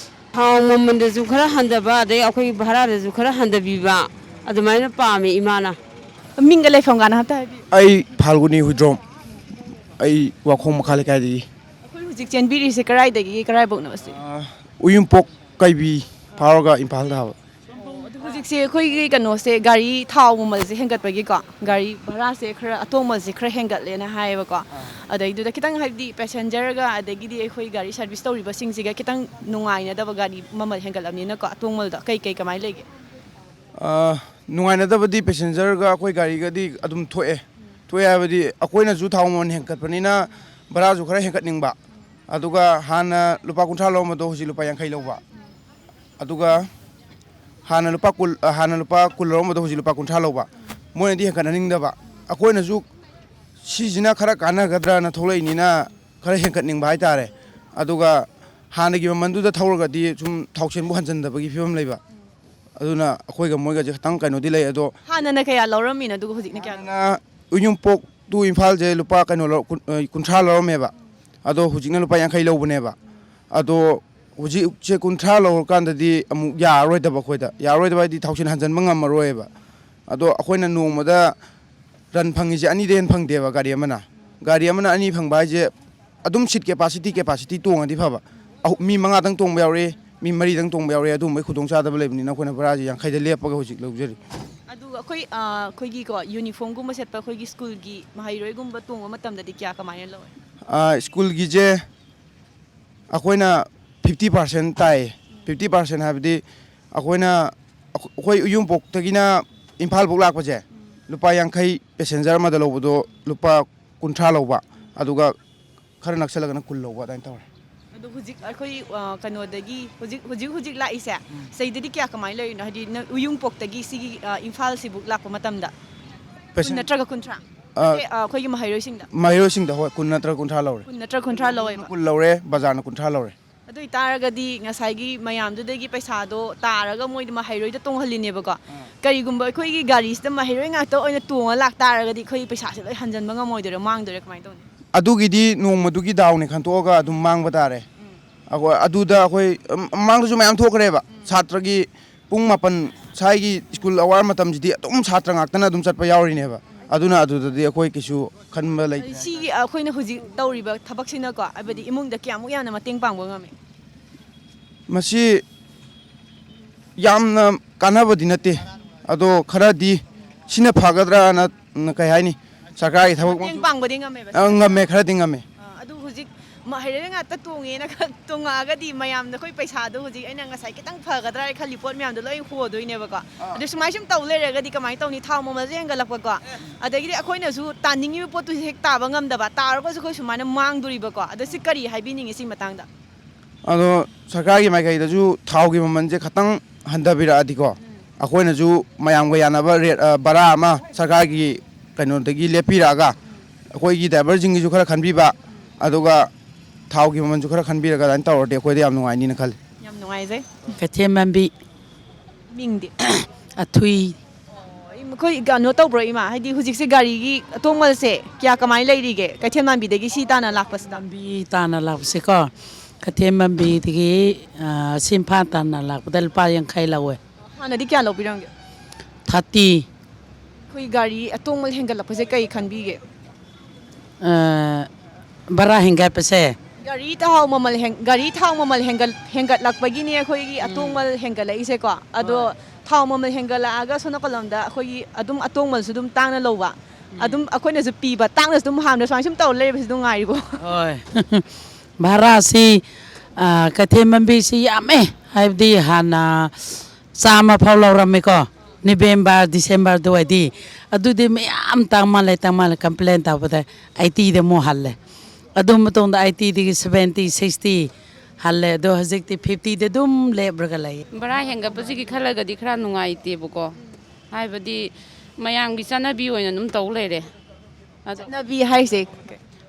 ꯊꯥꯎ ꯃꯃꯜꯗꯁꯨ ꯈꯔ ꯍꯟꯊꯕ, ꯑꯗꯩ ꯑꯩꯈꯣꯏꯒꯤ ꯚꯔꯥꯗꯁꯨ ꯈꯔ ꯍꯟꯊꯕꯤꯕ, ꯑꯗꯨꯃꯥꯏꯅ ꯄꯥꯝꯃꯦ ꯏꯃꯥꯅ꯫ ꯃꯤꯡꯒ ꯂꯩꯐꯝꯒꯅ ꯑꯝꯇ ꯍꯥꯏꯕꯤꯌꯨ꯫ ꯑꯩ ꯐꯥꯜꯒꯨꯅꯤ ꯍꯨꯏꯗ꯭ꯔꯣꯝ꯫ ꯑꯩ ꯋꯥꯈꯣꯡ ꯃꯈꯥ ꯂꯩꯀꯥꯏꯗꯒꯤ꯫ ꯑꯩꯈꯣꯏ ꯍꯧꯖꯤꯛ ꯆꯦꯟꯕꯤꯔꯤꯁꯦ ꯀꯔꯥꯏꯗꯒꯤ ꯀꯔꯥꯏꯐꯥꯎꯅꯣ ꯁꯤ? ꯑ, ꯎꯌꯨꯝꯄꯣꯛ ꯀꯩꯕꯤ ꯐꯥꯎꯔꯒ ꯏꯝꯐꯥꯜ ꯇꯥꯕ꯫ ꯑꯗꯣ ꯍꯧꯖꯤꯛꯁꯦ ꯑꯩꯈꯣꯏꯒꯤ ꯀꯩꯅꯣꯁꯦ, ꯒꯥꯔꯤ ꯊꯥꯎ ꯃꯃꯜꯁꯦ ꯍꯦꯟꯒꯠꯄꯒꯤꯀꯣ, ꯒꯥꯔꯤ ꯚꯔꯥꯁꯦ ꯈꯔ, ꯑꯇꯣꯡꯃꯜꯁꯦ ꯈꯔ ꯍꯦꯟꯒꯠꯂꯦꯅ ꯍꯥꯏꯌꯦꯕꯀꯣ꯫ ꯑꯗꯩꯗꯨꯗ ꯈꯤꯇꯪ, ꯍꯥꯏꯕꯗꯤ ꯄꯦꯁꯦꯟꯖꯔꯒ ꯑꯗꯒꯤꯗꯤ ꯑꯩꯈꯣꯏ ꯒꯥꯔꯤ ꯁꯥꯔꯚꯤꯁ ꯇꯧꯔꯤꯕꯁꯤꯡꯁꯤꯒ ꯈꯤꯇꯪ ꯅꯨꯡꯉꯥꯏꯅꯗꯕ, ꯒꯥꯔꯤ ꯃꯃꯜ ꯍꯦꯟꯒꯠꯂꯕꯅꯤꯅꯀꯣ, ꯑꯇꯣꯡꯃꯜꯗꯣ ꯀꯩ ꯀꯩ ꯀꯃꯥꯏꯅ ꯂꯩꯒꯦ? ꯑ, ꯅꯨꯡꯉꯥꯏꯅꯗꯕꯗꯤ ꯄꯦꯁꯦꯟꯖꯔꯒ ꯑꯩꯈꯣꯏ ꯒꯥꯔꯤꯒꯗꯤ ꯑꯗꯨꯝ ꯊꯣꯛꯑꯦ꯫ ꯊꯣꯛꯑꯦ ꯍꯥꯏꯕꯗꯤ ꯑꯩꯈꯣꯏꯅꯁꯨ ꯊꯥꯎ ꯃꯃꯜ ꯍꯦꯟꯒꯠꯄꯅꯤꯅ ꯚꯔꯥꯁꯨ ꯈꯔ ꯍꯦꯟꯒꯠꯅꯤꯡꯕ꯫ ꯑꯗꯨꯒ ꯍꯥꯟꯅ ꯂꯨꯄꯥ ꯀꯨꯟꯊ꯭ꯔꯥ ꯂꯧꯔꯝꯕꯗꯣ ꯍꯧꯖꯤꯛ ꯂꯨꯄꯥ ꯌꯥꯡꯈꯩ ꯂꯧꯕ꯫ ꯑꯗꯨꯒ ꯍꯥꯟꯅ ꯂꯨꯄꯥ ꯀꯨꯟ, ꯑ, ꯍꯥꯟꯅ ꯂꯨꯄꯥ ꯀꯨꯟ ꯂꯧꯔꯝꯕꯗꯣ ꯍꯧꯖꯤꯛ ꯂꯨꯄꯥ ꯀꯨꯟꯊ꯭ꯔꯥ ꯂꯧꯕ꯫ ꯃꯣꯏꯅꯗꯤ ꯍꯦꯟꯒꯠꯍꯟꯅꯤꯡꯗꯕ꯫ ꯑꯩꯈꯣꯏꯅꯁꯨ ꯁꯤꯁꯤꯅ ꯈꯔ ꯀꯥꯟꯅꯒꯗ꯭ꯔꯅ ꯊꯣꯛꯂꯛꯏꯅꯤꯅ ꯈꯔ ꯍꯦꯟꯒꯠꯅꯤꯡꯕ ꯍꯥꯏꯇꯥꯔꯦ꯫ ꯑꯗꯨꯒ ꯍꯥꯟꯅꯒꯤ ꯃꯃꯜꯗꯨꯗ ꯊꯧꯔꯒꯗꯤ ꯁꯨꯝ ꯊꯥꯎꯁꯦꯟꯕꯨ ꯍꯟꯖꯤꯟꯗꯕꯒꯤ ꯐꯤꯕꯝ ꯂꯩꯕ꯫ ꯑꯗꯨꯅ ꯑꯩꯈꯣꯏꯒ ꯃꯣꯏꯒꯁꯦ ꯈꯤꯇꯪ ꯀꯩꯅꯣꯗꯤ ꯂꯩ꯫ ꯑꯗꯣ ꯍꯥꯟꯅꯅ ꯀꯌꯥ ꯂꯧꯔꯝꯃꯤꯅꯣ, ꯑꯗꯨꯒ ꯍꯧꯖꯤꯛꯅ ꯀꯌꯥ? ꯍꯥꯟꯅ ꯎꯌꯨꯝꯄꯣꯛ ꯇꯨ ꯏꯝꯐꯥꯜꯁꯦ ꯂꯨꯄꯥ ꯀꯩꯅꯣ ꯂꯧ-, ꯀꯨꯟ-, ꯑ, ꯀꯨꯟꯊ꯭ꯔꯥ ꯂꯧꯔꯝꯃꯦꯕ꯫ ꯑꯗꯣ ꯍꯧꯖꯤꯛꯅ ꯂꯨꯄꯥ ꯌꯥꯡꯈꯩ ꯂꯧꯕꯅꯦꯕ꯫ ꯑꯗꯣ ꯍꯧꯖꯤꯛꯁꯦ ꯀꯨꯟꯊ꯭ꯔꯥ ꯂꯧꯔꯀꯥꯟꯗꯗꯤ ꯑꯃꯨꯛ ꯌꯥꯔꯔꯣꯏꯗꯕ ꯑꯩꯈꯣꯏꯗ꯫ ꯌꯥꯔꯔꯣꯏꯗꯕ ꯍꯥꯏꯗꯤ ꯊꯥꯎꯁꯦꯟ ꯍꯟꯖꯤꯟꯕ ꯉꯝꯃꯔꯣꯏꯕ꯫ ꯑꯗꯣ ꯑꯩꯈꯣꯏꯅ ꯅꯣꯡꯃꯗ ꯔꯟ ꯐꯪꯉꯤꯁꯦ ꯑꯅꯤꯗꯩ ꯍꯦꯟꯅ ꯐꯪꯗꯦꯕ ꯒꯥꯔꯤ ꯑꯃꯅ꯫ ꯒꯥꯔꯤ ꯑꯃꯅ ꯑꯅꯤ ꯐꯪꯕ ꯍꯥꯏꯁꯦ ꯑꯗꯨꯝ ꯁꯤꯠ ꯀꯦꯄꯥꯁꯤꯇꯤ, ꯀꯦꯄꯥꯁꯤꯇꯤ ꯇꯣꯡꯉꯗꯤ ꯐꯕ꯫ ꯑꯍꯨ-, ꯃꯤ ꯃꯉꯥꯗꯪ ꯇꯣꯡꯕ ꯌꯥꯎꯔꯛꯏ, ꯃꯤ ꯃꯔꯤꯗꯪ ꯇꯣꯡꯕ ꯌꯥꯎꯔꯛꯏ, ꯑꯗꯨꯒꯨꯝꯕꯒꯤ ꯈꯨꯗꯣꯡꯆꯥꯗꯕ ꯂꯩꯕꯅꯤꯅ ꯑꯩꯈꯣꯏꯅ ꯚꯔꯥꯁꯦ ꯌꯥꯡꯈꯩꯗ ꯂꯦꯞꯄꯒ ꯍꯧꯖꯤꯛ ꯂꯧꯖꯔꯤ꯫ ꯑꯗꯨꯒ ꯑꯩꯈꯣꯏ, ꯑ, ꯑꯩꯈꯣꯏꯒꯤꯀꯣ, ꯌꯨꯅꯤꯐꯣꯔꯝꯒꯨꯝꯕ ꯁꯦꯠꯄ ꯑꯩꯈꯣꯏꯒꯤ ꯁ꯭ꯀꯨꯜꯒꯤ ꯃꯍꯩꯔꯣꯏꯒꯨꯝꯕ ꯇꯣꯡꯕ ꯃꯇꯝꯗꯗꯤ ꯀꯌꯥ ꯀꯃꯥꯏꯅ ꯂꯧꯋꯦ? ꯑ, ꯁ꯭ꯀꯨꯜꯒꯤꯁꯦ ꯑꯩꯈꯣꯏꯅ ꯐꯤꯐꯇꯤ ꯄꯥꯔꯁꯦꯟ ꯇꯥꯏ꯫ ꯐꯤꯐꯇꯤ ꯄꯥꯔꯁꯦꯟ ꯍꯥꯏꯕꯗꯤ ꯑꯩꯈꯣꯏꯅ, ꯑꯩꯈꯣꯏ ꯎꯌꯨꯝꯄꯣꯛꯇꯒꯤꯅ ꯏꯝꯐꯥꯜꯐꯧ ꯂꯥꯛꯄꯁꯦ ꯂꯨꯄꯥ ꯌꯥꯡꯈꯩ ꯄꯦꯁꯦꯟꯖꯔ ꯑꯃꯗ ꯂꯧꯕꯗꯣ ꯂꯨꯄꯥ ꯀꯨꯟꯊ꯭ꯔꯥ ꯂꯧꯕ, ꯑꯗꯨꯒ ꯈꯔ ꯅꯛꯁꯜꯂꯒꯅ ꯀꯨꯟ ꯂꯧꯕ ꯑꯗꯨꯃꯥꯏꯅ ꯇꯧꯔꯦ꯫ ꯑꯗꯣ ꯍꯧꯖꯤꯛ ꯑꯩꯈꯣꯏ, ꯑ, ꯀꯩꯅꯣꯗꯒꯤ, ꯍꯧꯖꯤꯛ ꯍꯧꯖꯤꯛ ꯍꯧꯖꯤꯛ ꯂꯥꯛꯏꯁꯦ, ꯁꯤꯗꯗꯤ ꯀꯌꯥ ꯀꯃꯥꯏꯅ ꯂꯩꯔꯤꯅꯣ? ꯍꯥꯏꯗꯤ ꯅ-, ꯎꯌꯨꯝꯄꯣꯛꯇꯒꯤ ꯁꯤꯒꯤ, ꯑ, ꯏꯝꯐꯥꯜꯁꯤꯕꯨ ꯂꯥꯛꯄ ꯃꯇꯝꯗ ꯀꯨꯟ ꯄꯦꯁꯦꯟ-, ꯅꯠꯇ꯭ꯔꯒ ꯀꯨꯟꯊ꯭ꯔꯥ? ꯑ, ꯑꯦ, ꯑ, ꯑꯩꯈꯣꯏꯒꯤ ꯃꯍꯩꯔꯣꯏꯁꯤꯡꯗ? ꯃꯍꯩꯔꯣꯏꯁꯤꯡꯗ, ꯍꯣꯏ, ꯀꯨꯟ ꯅꯠꯇ꯭ꯔꯒ ꯀꯨꯟꯊ꯭ꯔꯥ ꯂꯧꯔꯦ꯫ ꯀꯨꯟ ꯅꯠꯇ꯭ꯔꯒ ꯀꯨꯟꯊ꯭ꯔꯥ ꯂꯧꯋꯦꯕ? ꯀꯨꯟ ꯂꯧꯔꯦ, ꯕꯖꯥꯔꯅ ꯀꯨꯟꯊ꯭ꯔꯥ ꯂꯧꯔꯦ꯫ ꯑꯗꯨ ꯑꯣꯏꯇꯥꯔꯒꯗꯤ ꯉꯁꯥꯏꯒꯤ ꯃꯌꯥꯝꯗꯨꯗꯒꯤ ꯄꯩꯁꯥꯗꯣ ꯇꯥꯔꯒ ꯃꯣꯏꯗ ꯃꯍꯩꯔꯣꯏꯗ ꯇꯣꯡꯍꯜꯂꯤꯅꯦꯕꯀꯣ꯫ ꯀꯔꯤꯒꯨꯝꯕ ꯑꯩꯈꯣꯏꯒꯤ ꯒꯥꯔꯤꯁꯤꯗ ꯃꯍꯩꯔꯣꯏ ꯉꯥꯛꯇ ꯑꯣꯏꯅ ꯇꯣꯡꯉ ꯂꯥꯛꯇꯥꯔꯒꯗꯤ ꯑꯩꯈꯣꯏ ꯄꯩꯁꯥꯁꯦ ꯂꯣꯏ ꯍꯟꯖꯤꯟꯕ ꯉꯝꯃꯣꯏꯗꯣꯏꯔꯥ, ꯃꯥꯡꯗꯣꯏꯔꯥ, ꯀꯃꯥꯏꯅ ꯇꯧꯅꯤ? ꯑꯗꯨꯒꯤꯗꯤ ꯅꯣꯡꯃꯗꯨꯒꯤ ꯗꯥꯎꯅꯤ ꯈꯟꯇꯣꯛꯑꯒ ꯑꯗꯨꯝ ꯃꯥꯡꯕ ꯇꯥꯔꯦ꯫ ꯑꯩꯈꯣꯏ ꯑꯗꯨꯗ ꯑꯩꯈꯣꯏ, ꯎꯝ, ꯃꯃꯥꯡꯗꯁꯨ ꯃꯌꯥꯝ ꯊꯣꯛꯈ꯭ꯔꯦꯕ꯫ ꯁꯥꯇ꯭ꯔꯒꯤ ꯄꯨꯡ ꯃꯥꯄꯟ ꯁ꯭ꯋꯥꯏꯒꯤ ꯁ꯭ꯀꯨꯜ ꯑꯋꯥꯔ ꯃꯇꯝꯁꯤꯗꯤ ꯑꯗꯨꯝ ꯁꯥꯇ꯭ꯔ ꯉꯥꯛꯇꯅ ꯑꯗꯨꯝ ꯆꯠꯄ ꯌꯥꯎꯔꯤꯅꯦꯕ꯫ ꯑꯗꯨꯅ ꯑꯗꯨꯗꯗꯤ ꯑꯩꯈꯣꯏ ꯀꯩꯁꯨ ꯈꯟꯕ ꯂꯩꯇ꯭ꯔꯦ꯫ ꯁꯤꯒꯤ ꯑꯩꯈꯣꯏꯅ ꯍꯧꯖꯤꯛ ꯇꯧꯔꯤꯕ ꯊꯕꯛꯁꯤꯅꯀꯣ, ꯍꯥꯏꯕꯗꯤ ꯏꯃꯨꯡꯗ ꯀꯌꯥꯃꯨꯛ ꯌꯥꯝꯅ ꯃꯇꯦꯡ ꯄꯥꯡꯕ ꯉꯝꯃꯤ? ꯃꯁꯤ ꯌꯥꯝꯅ ꯀꯥꯟꯅꯕꯗꯤ ꯅꯠꯇꯦ, ꯑꯗꯣ ꯈꯔꯗꯤ ꯁꯤꯅ ꯐꯒꯗ꯭ꯔꯥꯅ, ꯀꯩ ꯍꯥꯏꯅꯤ, ꯁꯔꯀꯥꯔꯒꯤ ꯊꯕꯛ ꯃꯇꯦꯡ ꯄꯥꯡꯕꯗꯤ ꯉꯝꯃꯦꯕ? ꯑ, ꯉꯝꯃꯦ, ꯈꯔꯗꯤ ꯉꯝꯃꯦ꯫ ꯑ, ꯑꯗꯨ ꯍꯧꯖꯤꯛ ꯃ-, ꯍꯩꯔꯩ ꯉꯥꯛꯇ ꯇꯣꯡꯉꯦꯅ ꯈ-, ꯇꯣꯡꯉꯛꯑꯒꯗꯤ ꯃꯌꯥꯝꯗ ꯑꯩꯈꯣꯏ ꯄꯩꯁꯥꯗꯣ ꯍꯧꯖꯤꯛ ꯑꯩꯅ ꯉꯁꯥꯏ ꯈꯤꯇꯪ ꯐꯒꯗ꯭ꯔꯥ ꯍꯥꯏꯅ ꯈꯜꯂꯤ ꯄꯣꯠ ꯃꯌꯥꯝꯗꯣ ꯂꯣꯏ ꯍꯣꯗꯣꯏꯅꯦꯕꯀꯣ꯫ ꯑꯗꯨ ꯁꯨꯃꯥꯏꯅ ꯁꯨꯝ ꯇꯧ ꯂꯩꯔꯒꯗꯤ ꯀꯃꯥꯏꯅ ꯇꯧꯅꯤ? ꯊꯥꯎ ꯃꯃꯜꯁꯨ ꯍꯦꯟꯒꯠꯂꯛꯄꯀꯣ, ꯑꯗꯒꯤꯗꯤ ꯑꯩꯈꯣꯏꯅꯁꯨ ꯇꯥꯅꯤꯡꯉꯤꯕ ꯄꯣꯠꯇꯨꯁꯨ ꯍꯦꯛ ꯇꯥꯕ ꯉꯝꯗꯕ, ꯇꯥꯔꯒꯁꯨ ꯑꯩꯈꯣꯏ ꯁꯨꯃꯥꯏꯅ ꯃꯥꯡꯗꯣꯔꯤꯕꯀꯣ꯫ ꯑꯗꯣ ꯁꯤ ꯀꯔꯤ ꯍꯥꯏꯕꯤꯅꯤꯡꯉꯤ ꯁꯤ ꯃꯇꯥꯡꯗ? ꯑꯗꯣ ꯁꯔꯀꯥꯔꯒꯤ ꯃꯥꯏꯀꯩꯗꯁꯨ ꯊꯥꯎꯒꯤ ꯃꯃꯜꯁꯦ ꯈꯇꯪ ꯍꯟꯊꯕꯤꯔꯛꯑꯗꯤꯀꯣ, ꯑꯩꯈꯣꯏꯅꯁꯨ ꯃꯌꯥꯝꯒ ꯌꯥꯅꯕ ꯔꯦꯠ, ꯑ, ꯚꯔꯥ ꯑꯃ ꯁꯔꯀꯥꯔꯒꯤ ꯀꯩꯅꯣꯗꯒꯤ ꯂꯦꯞꯄꯤꯔꯛꯑꯒ, ꯑꯩꯈꯣꯏꯒꯤ ꯗ꯭ꯔꯥꯏꯚꯔꯁꯤꯡꯒꯤꯁꯨ ꯈꯔ ꯈꯟꯕꯤꯕ, ꯑꯗꯨꯒ ꯊꯥꯎꯒꯤ ꯃꯃꯜꯁꯨ ꯈꯔ ꯈꯟꯕꯤꯔꯒ ꯑꯗꯨꯃꯥꯏꯅ ꯇꯧꯔꯗꯤ ꯑꯩꯈꯣꯏꯗ ꯌꯥꯝ ꯅꯨꯡꯉꯥꯏꯅꯤꯅ ꯈꯜꯂꯤ꯫ ꯌꯥꯝ ꯅꯨꯡꯉꯥꯏꯖꯩ꯫ ꯀꯩꯊꯦꯜ ꯃꯟꯕꯤ꯫ ꯃꯤꯡꯗꯤ? ꯑꯊꯨꯏ꯫ ꯑꯩꯈꯣꯏ ꯀꯩꯅꯣ ꯇꯧꯕ꯭ꯔꯣ, ꯏꯃꯥ? ꯍꯥꯏꯗꯤ ꯍꯧꯖꯤꯛꯁꯦ ꯒꯥꯔꯤꯒꯤ ꯑꯇꯣꯡꯕꯁꯦ ꯀꯌꯥ ꯀꯃꯥꯏꯅ ꯂꯩꯔꯤꯒꯦ? ꯀꯩꯊꯦꯜ ꯃꯟꯕꯤꯗꯒꯤ ꯁꯤ ꯇꯥꯅ ꯂꯥꯛꯄꯁꯤꯗ? ꯃꯟꯕꯤ ꯇꯥꯅ ꯂꯥꯛꯄꯁꯦꯀꯣ, ꯀꯩꯊꯦꯜ ꯃꯟꯕꯤꯗꯒꯤ, ꯑ, ꯁꯤ ꯏꯝꯐꯥꯜ ꯇꯥꯅ ꯂꯥꯛꯄꯗ ꯂꯨꯄꯥ ꯌꯥꯡꯈꯩ ꯂꯧꯋꯦ꯫ ꯍꯥꯟꯅꯗꯤ ꯀꯌꯥ ꯂꯧꯕꯤꯔꯝꯒꯦ? ꯊꯥꯔꯇꯤ꯫ ꯑꯩꯈꯣꯏ ꯒꯥꯔꯤ ꯑꯇꯣꯡꯕ ꯍꯦꯟꯒꯠꯂꯛꯄꯁꯦ ꯀꯩ ꯈꯟꯕꯤꯒꯦ? ꯑ, ꯚꯔꯥ ꯍꯦꯟꯒꯠꯄꯁꯦ? ꯒꯥꯔꯤ ꯊꯥꯎ ꯃꯃꯜ ꯍꯦꯟ-, ꯒꯥꯔꯤ ꯊꯥꯎ ꯃꯃꯜ ꯍꯦꯟꯒꯠ-, ꯍꯦꯟꯒꯠꯂꯛꯄꯒꯤꯅꯦ ꯑꯩꯈꯣꯏꯒꯤ ꯎꯝ꯫ ꯑꯇꯣꯡꯕ ꯍꯦꯟꯒꯠꯂꯛꯏꯁꯦꯀꯣ꯫ ꯑꯗꯣ ꯍꯣꯏ꯫ ꯊꯥꯎ ꯃꯃꯜ ꯍꯦꯟꯒꯠꯂꯛꯑꯒ ꯁꯣꯝ ꯅꯥꯀꯜꯂꯣꯝꯗ ꯑꯩꯈꯣꯏꯒꯤ ꯑꯗꯨꯝ ꯑꯇꯣꯡꯕꯁꯨ ꯑꯗꯨꯝ ꯇꯥꯡꯅ ꯂꯧꯕ, ꯎꯝ꯫ ꯑꯗꯨꯝ ꯑꯩꯈꯣꯏꯅꯁꯨ ꯄꯤꯕ, ꯇꯥꯡꯅꯁꯨ ꯑꯗꯨꯝ ꯍꯥꯟꯕ, ꯁꯨꯃꯥꯏꯅ ꯁꯨꯝ ꯇꯧꯔ ꯂꯩꯕꯁꯤ ꯑꯗꯨꯝ ꯉꯥꯏꯔꯤꯕꯣ? ꯍꯣꯏ꯫ ꯚꯔꯥꯁꯤ, ꯑ, ꯀꯩꯊꯦꯜ ꯃꯟꯕꯤꯁꯤ ꯌꯥꯝꯃꯦ, ꯍꯥꯏꯕꯗꯤ ꯍꯥꯟꯅ ꯆꯥꯝꯃ ꯐꯥꯎ ꯂꯧꯔꯝꯃꯤꯀꯣ, ꯅꯕꯦꯝꯕꯔ, ꯗꯤꯁꯦꯝꯕꯔ ꯑꯗꯨꯋꯥꯏꯗꯤ꯫ ꯑꯗꯨꯗꯤ ꯃꯌꯥꯝ ꯇꯥꯡ ꯃꯥꯜꯂꯦ, ꯇꯥꯡ ꯃꯥꯜꯂꯦ ꯀꯝꯄ꯭ꯂꯦꯟ ꯇꯧꯕꯗ ꯑꯩꯠꯇꯤꯗ ꯑꯃꯨꯛ ꯍꯜꯂꯦ꯫ ꯑꯗꯨ ꯃꯇꯨꯡꯗ ꯑꯩꯠꯇꯤꯗꯒꯤ ꯁꯚꯦꯟꯇꯤ, ꯁꯤꯛꯁꯇꯤ ꯍꯜꯂꯦ꯫ ꯑꯗꯣ ꯍꯧꯖꯤꯛꯇꯤ ꯐꯤꯐꯇꯤꯗ ꯑꯗꯨꯝ ꯂꯦꯞꯂꯒ ꯂꯩ꯫ ꯚꯔꯥ ꯍꯦꯟꯒꯠꯄꯁꯤꯒꯤ ꯈꯜꯂꯒꯗꯤ ꯈꯔ ꯅꯨꯡꯉꯥꯏꯇꯦꯕꯀꯣ, ꯍꯥꯏꯕꯗꯤ ꯃꯌꯥꯝꯒꯤ ꯆꯠꯅꯕꯤ ꯑꯣꯏꯅ ꯑꯗꯨꯝ ꯇꯧ ꯂꯩꯔꯦ꯫ ꯑꯗꯣ ꯆꯠꯅꯕꯤ ꯍꯥꯏꯁꯦ?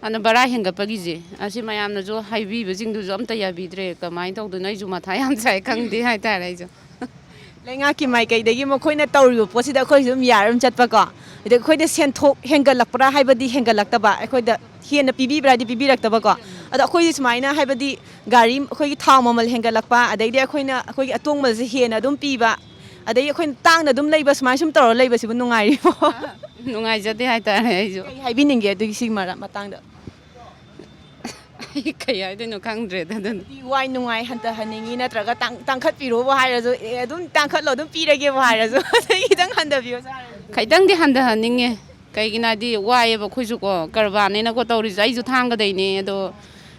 ꯑꯗꯨꯅ ꯚꯔꯥ ꯍꯦꯟꯒꯠꯄꯒꯤꯁꯦ, ꯑꯁꯤ ꯃꯌꯥꯝꯅꯁꯨ ꯍꯥꯏꯕꯤꯕꯁꯤꯡꯗꯨꯁꯨ ꯑꯝꯇ ꯌꯥꯕꯤꯗ꯭ꯔꯦ꯫ ꯀꯃꯥꯏꯅ ꯇꯧꯗꯣꯏꯅꯣ? ꯑꯩꯁꯨ ꯃꯊꯥ ꯌꯥꯝ ꯁꯥꯏ, ꯈꯪꯗꯦ ꯍꯥꯏꯇꯥꯔꯦ ꯑꯩꯁꯨ꯫ ꯂꯩꯉꯥꯛꯀꯤ ꯃꯥꯏꯀꯩꯗꯒꯤ ꯃꯈꯣꯏꯅ ꯇꯧꯔꯤꯕ ꯄꯣꯠꯁꯤꯗ ꯑꯩꯈꯣꯏꯁꯨ ꯑꯗꯨꯝ ꯌꯥꯔ ꯑꯗꯨꯝ ꯆꯠꯄꯀꯣ꯫ ꯑꯗ ꯑꯩꯈꯣꯏꯗ ꯁꯦꯟꯊꯣꯛ ꯍꯦꯟꯒꯠꯂꯛꯄ꯭ꯔꯥ ꯍꯥꯏꯕꯗꯤ ꯍꯦꯟꯒꯠꯂꯛꯇꯕ, ꯑꯩꯈꯣꯏꯗ ꯍꯦꯟꯅ ꯄꯤꯕꯤꯕ꯭ꯔꯥ ꯍꯥꯏꯗꯤ ꯄꯤꯕꯤꯔꯛꯇꯕꯀꯣ꯫ ꯑꯗꯣ ꯑꯩꯈꯣꯏꯗꯤ ꯁꯨꯃꯥꯏꯅ, ꯍꯥꯏꯕꯗꯤ, ꯒꯥꯔꯤ, ꯑꯩꯈꯣꯏꯒꯤ ꯊꯥꯎ ꯃꯃꯜ ꯍꯦꯟꯒꯠꯂꯛꯄ, ꯑꯗꯩꯗꯤ ꯑꯩꯈꯣꯏꯅ, ꯑꯩꯈꯣꯏꯒꯤ ꯑꯇꯣꯡꯕꯁꯦ ꯍꯦꯟꯅ ꯑꯗꯨꯝ ꯄꯤꯕ, ꯑꯗꯩ ꯑꯩꯈꯣꯏꯅ ꯇꯥꯡꯅ ꯑꯗꯨꯝ ꯂꯩꯕ, ꯁꯨꯃꯥꯏꯅ ꯁꯨꯝ ꯇꯧꯔ ꯂꯩꯕꯁꯤꯕꯨ ꯅꯨꯡꯉꯥꯏꯔꯤꯕꯣ? ꯅꯨꯡꯉꯥꯏꯖꯗꯦ ꯍꯥꯏꯇꯥꯔꯦ ꯑꯩꯁꯨ꯫ ꯀꯩ ꯍꯥꯏꯕꯤꯅꯤꯡꯒꯦ ꯑꯗꯨꯒꯤ, ꯁꯤꯒꯤ ꯃꯔꯝ ꯃꯇꯥꯡꯗ? ꯑꯩ ꯀꯩ ꯍꯥꯏꯗꯣꯏꯅꯣ ꯈꯪꯗ꯭ꯔꯦꯗ ꯑꯗꯨꯅ꯫ ꯋꯥꯏ ꯅꯨꯡꯉꯥꯏ ꯍꯟꯊꯍꯟꯅꯤꯡꯉꯤ, ꯅꯠꯇ꯭ꯔꯒ ꯇꯥꯡ-, ꯇꯥꯡꯈꯠꯄꯤꯔꯣꯕꯨ ꯍꯥꯏꯔꯁꯨ, "ꯑꯦ, ꯑꯗꯨꯝ ꯇꯥꯡꯈꯠꯂꯣ, ꯑꯗꯨꯝ ꯄꯤꯔꯒꯦꯕꯨ" ꯍꯥꯏꯔꯁꯨ, ꯑꯗꯩ ꯈꯤꯇꯪ ꯍꯟꯊꯕꯤꯌꯣꯁꯨ ꯍꯥꯏꯔꯁꯨ꯫ ꯈꯤꯇꯪꯗꯤ ꯍꯟꯊꯍꯟꯅꯤꯡꯉꯦ꯫ ꯀꯩꯒꯤꯅꯣ ꯍꯥꯏꯗꯤ ꯋꯥꯏꯑꯦꯕ ꯑꯩꯈꯣꯏꯁꯨꯀꯣ, ꯀꯔꯕꯥꯔꯅꯦꯅꯀꯣ ꯇꯧꯔꯤꯁꯦ꯫ ꯑꯩꯁꯨ ꯊꯥꯡꯒꯗꯩꯅꯦ, ꯑꯗꯣ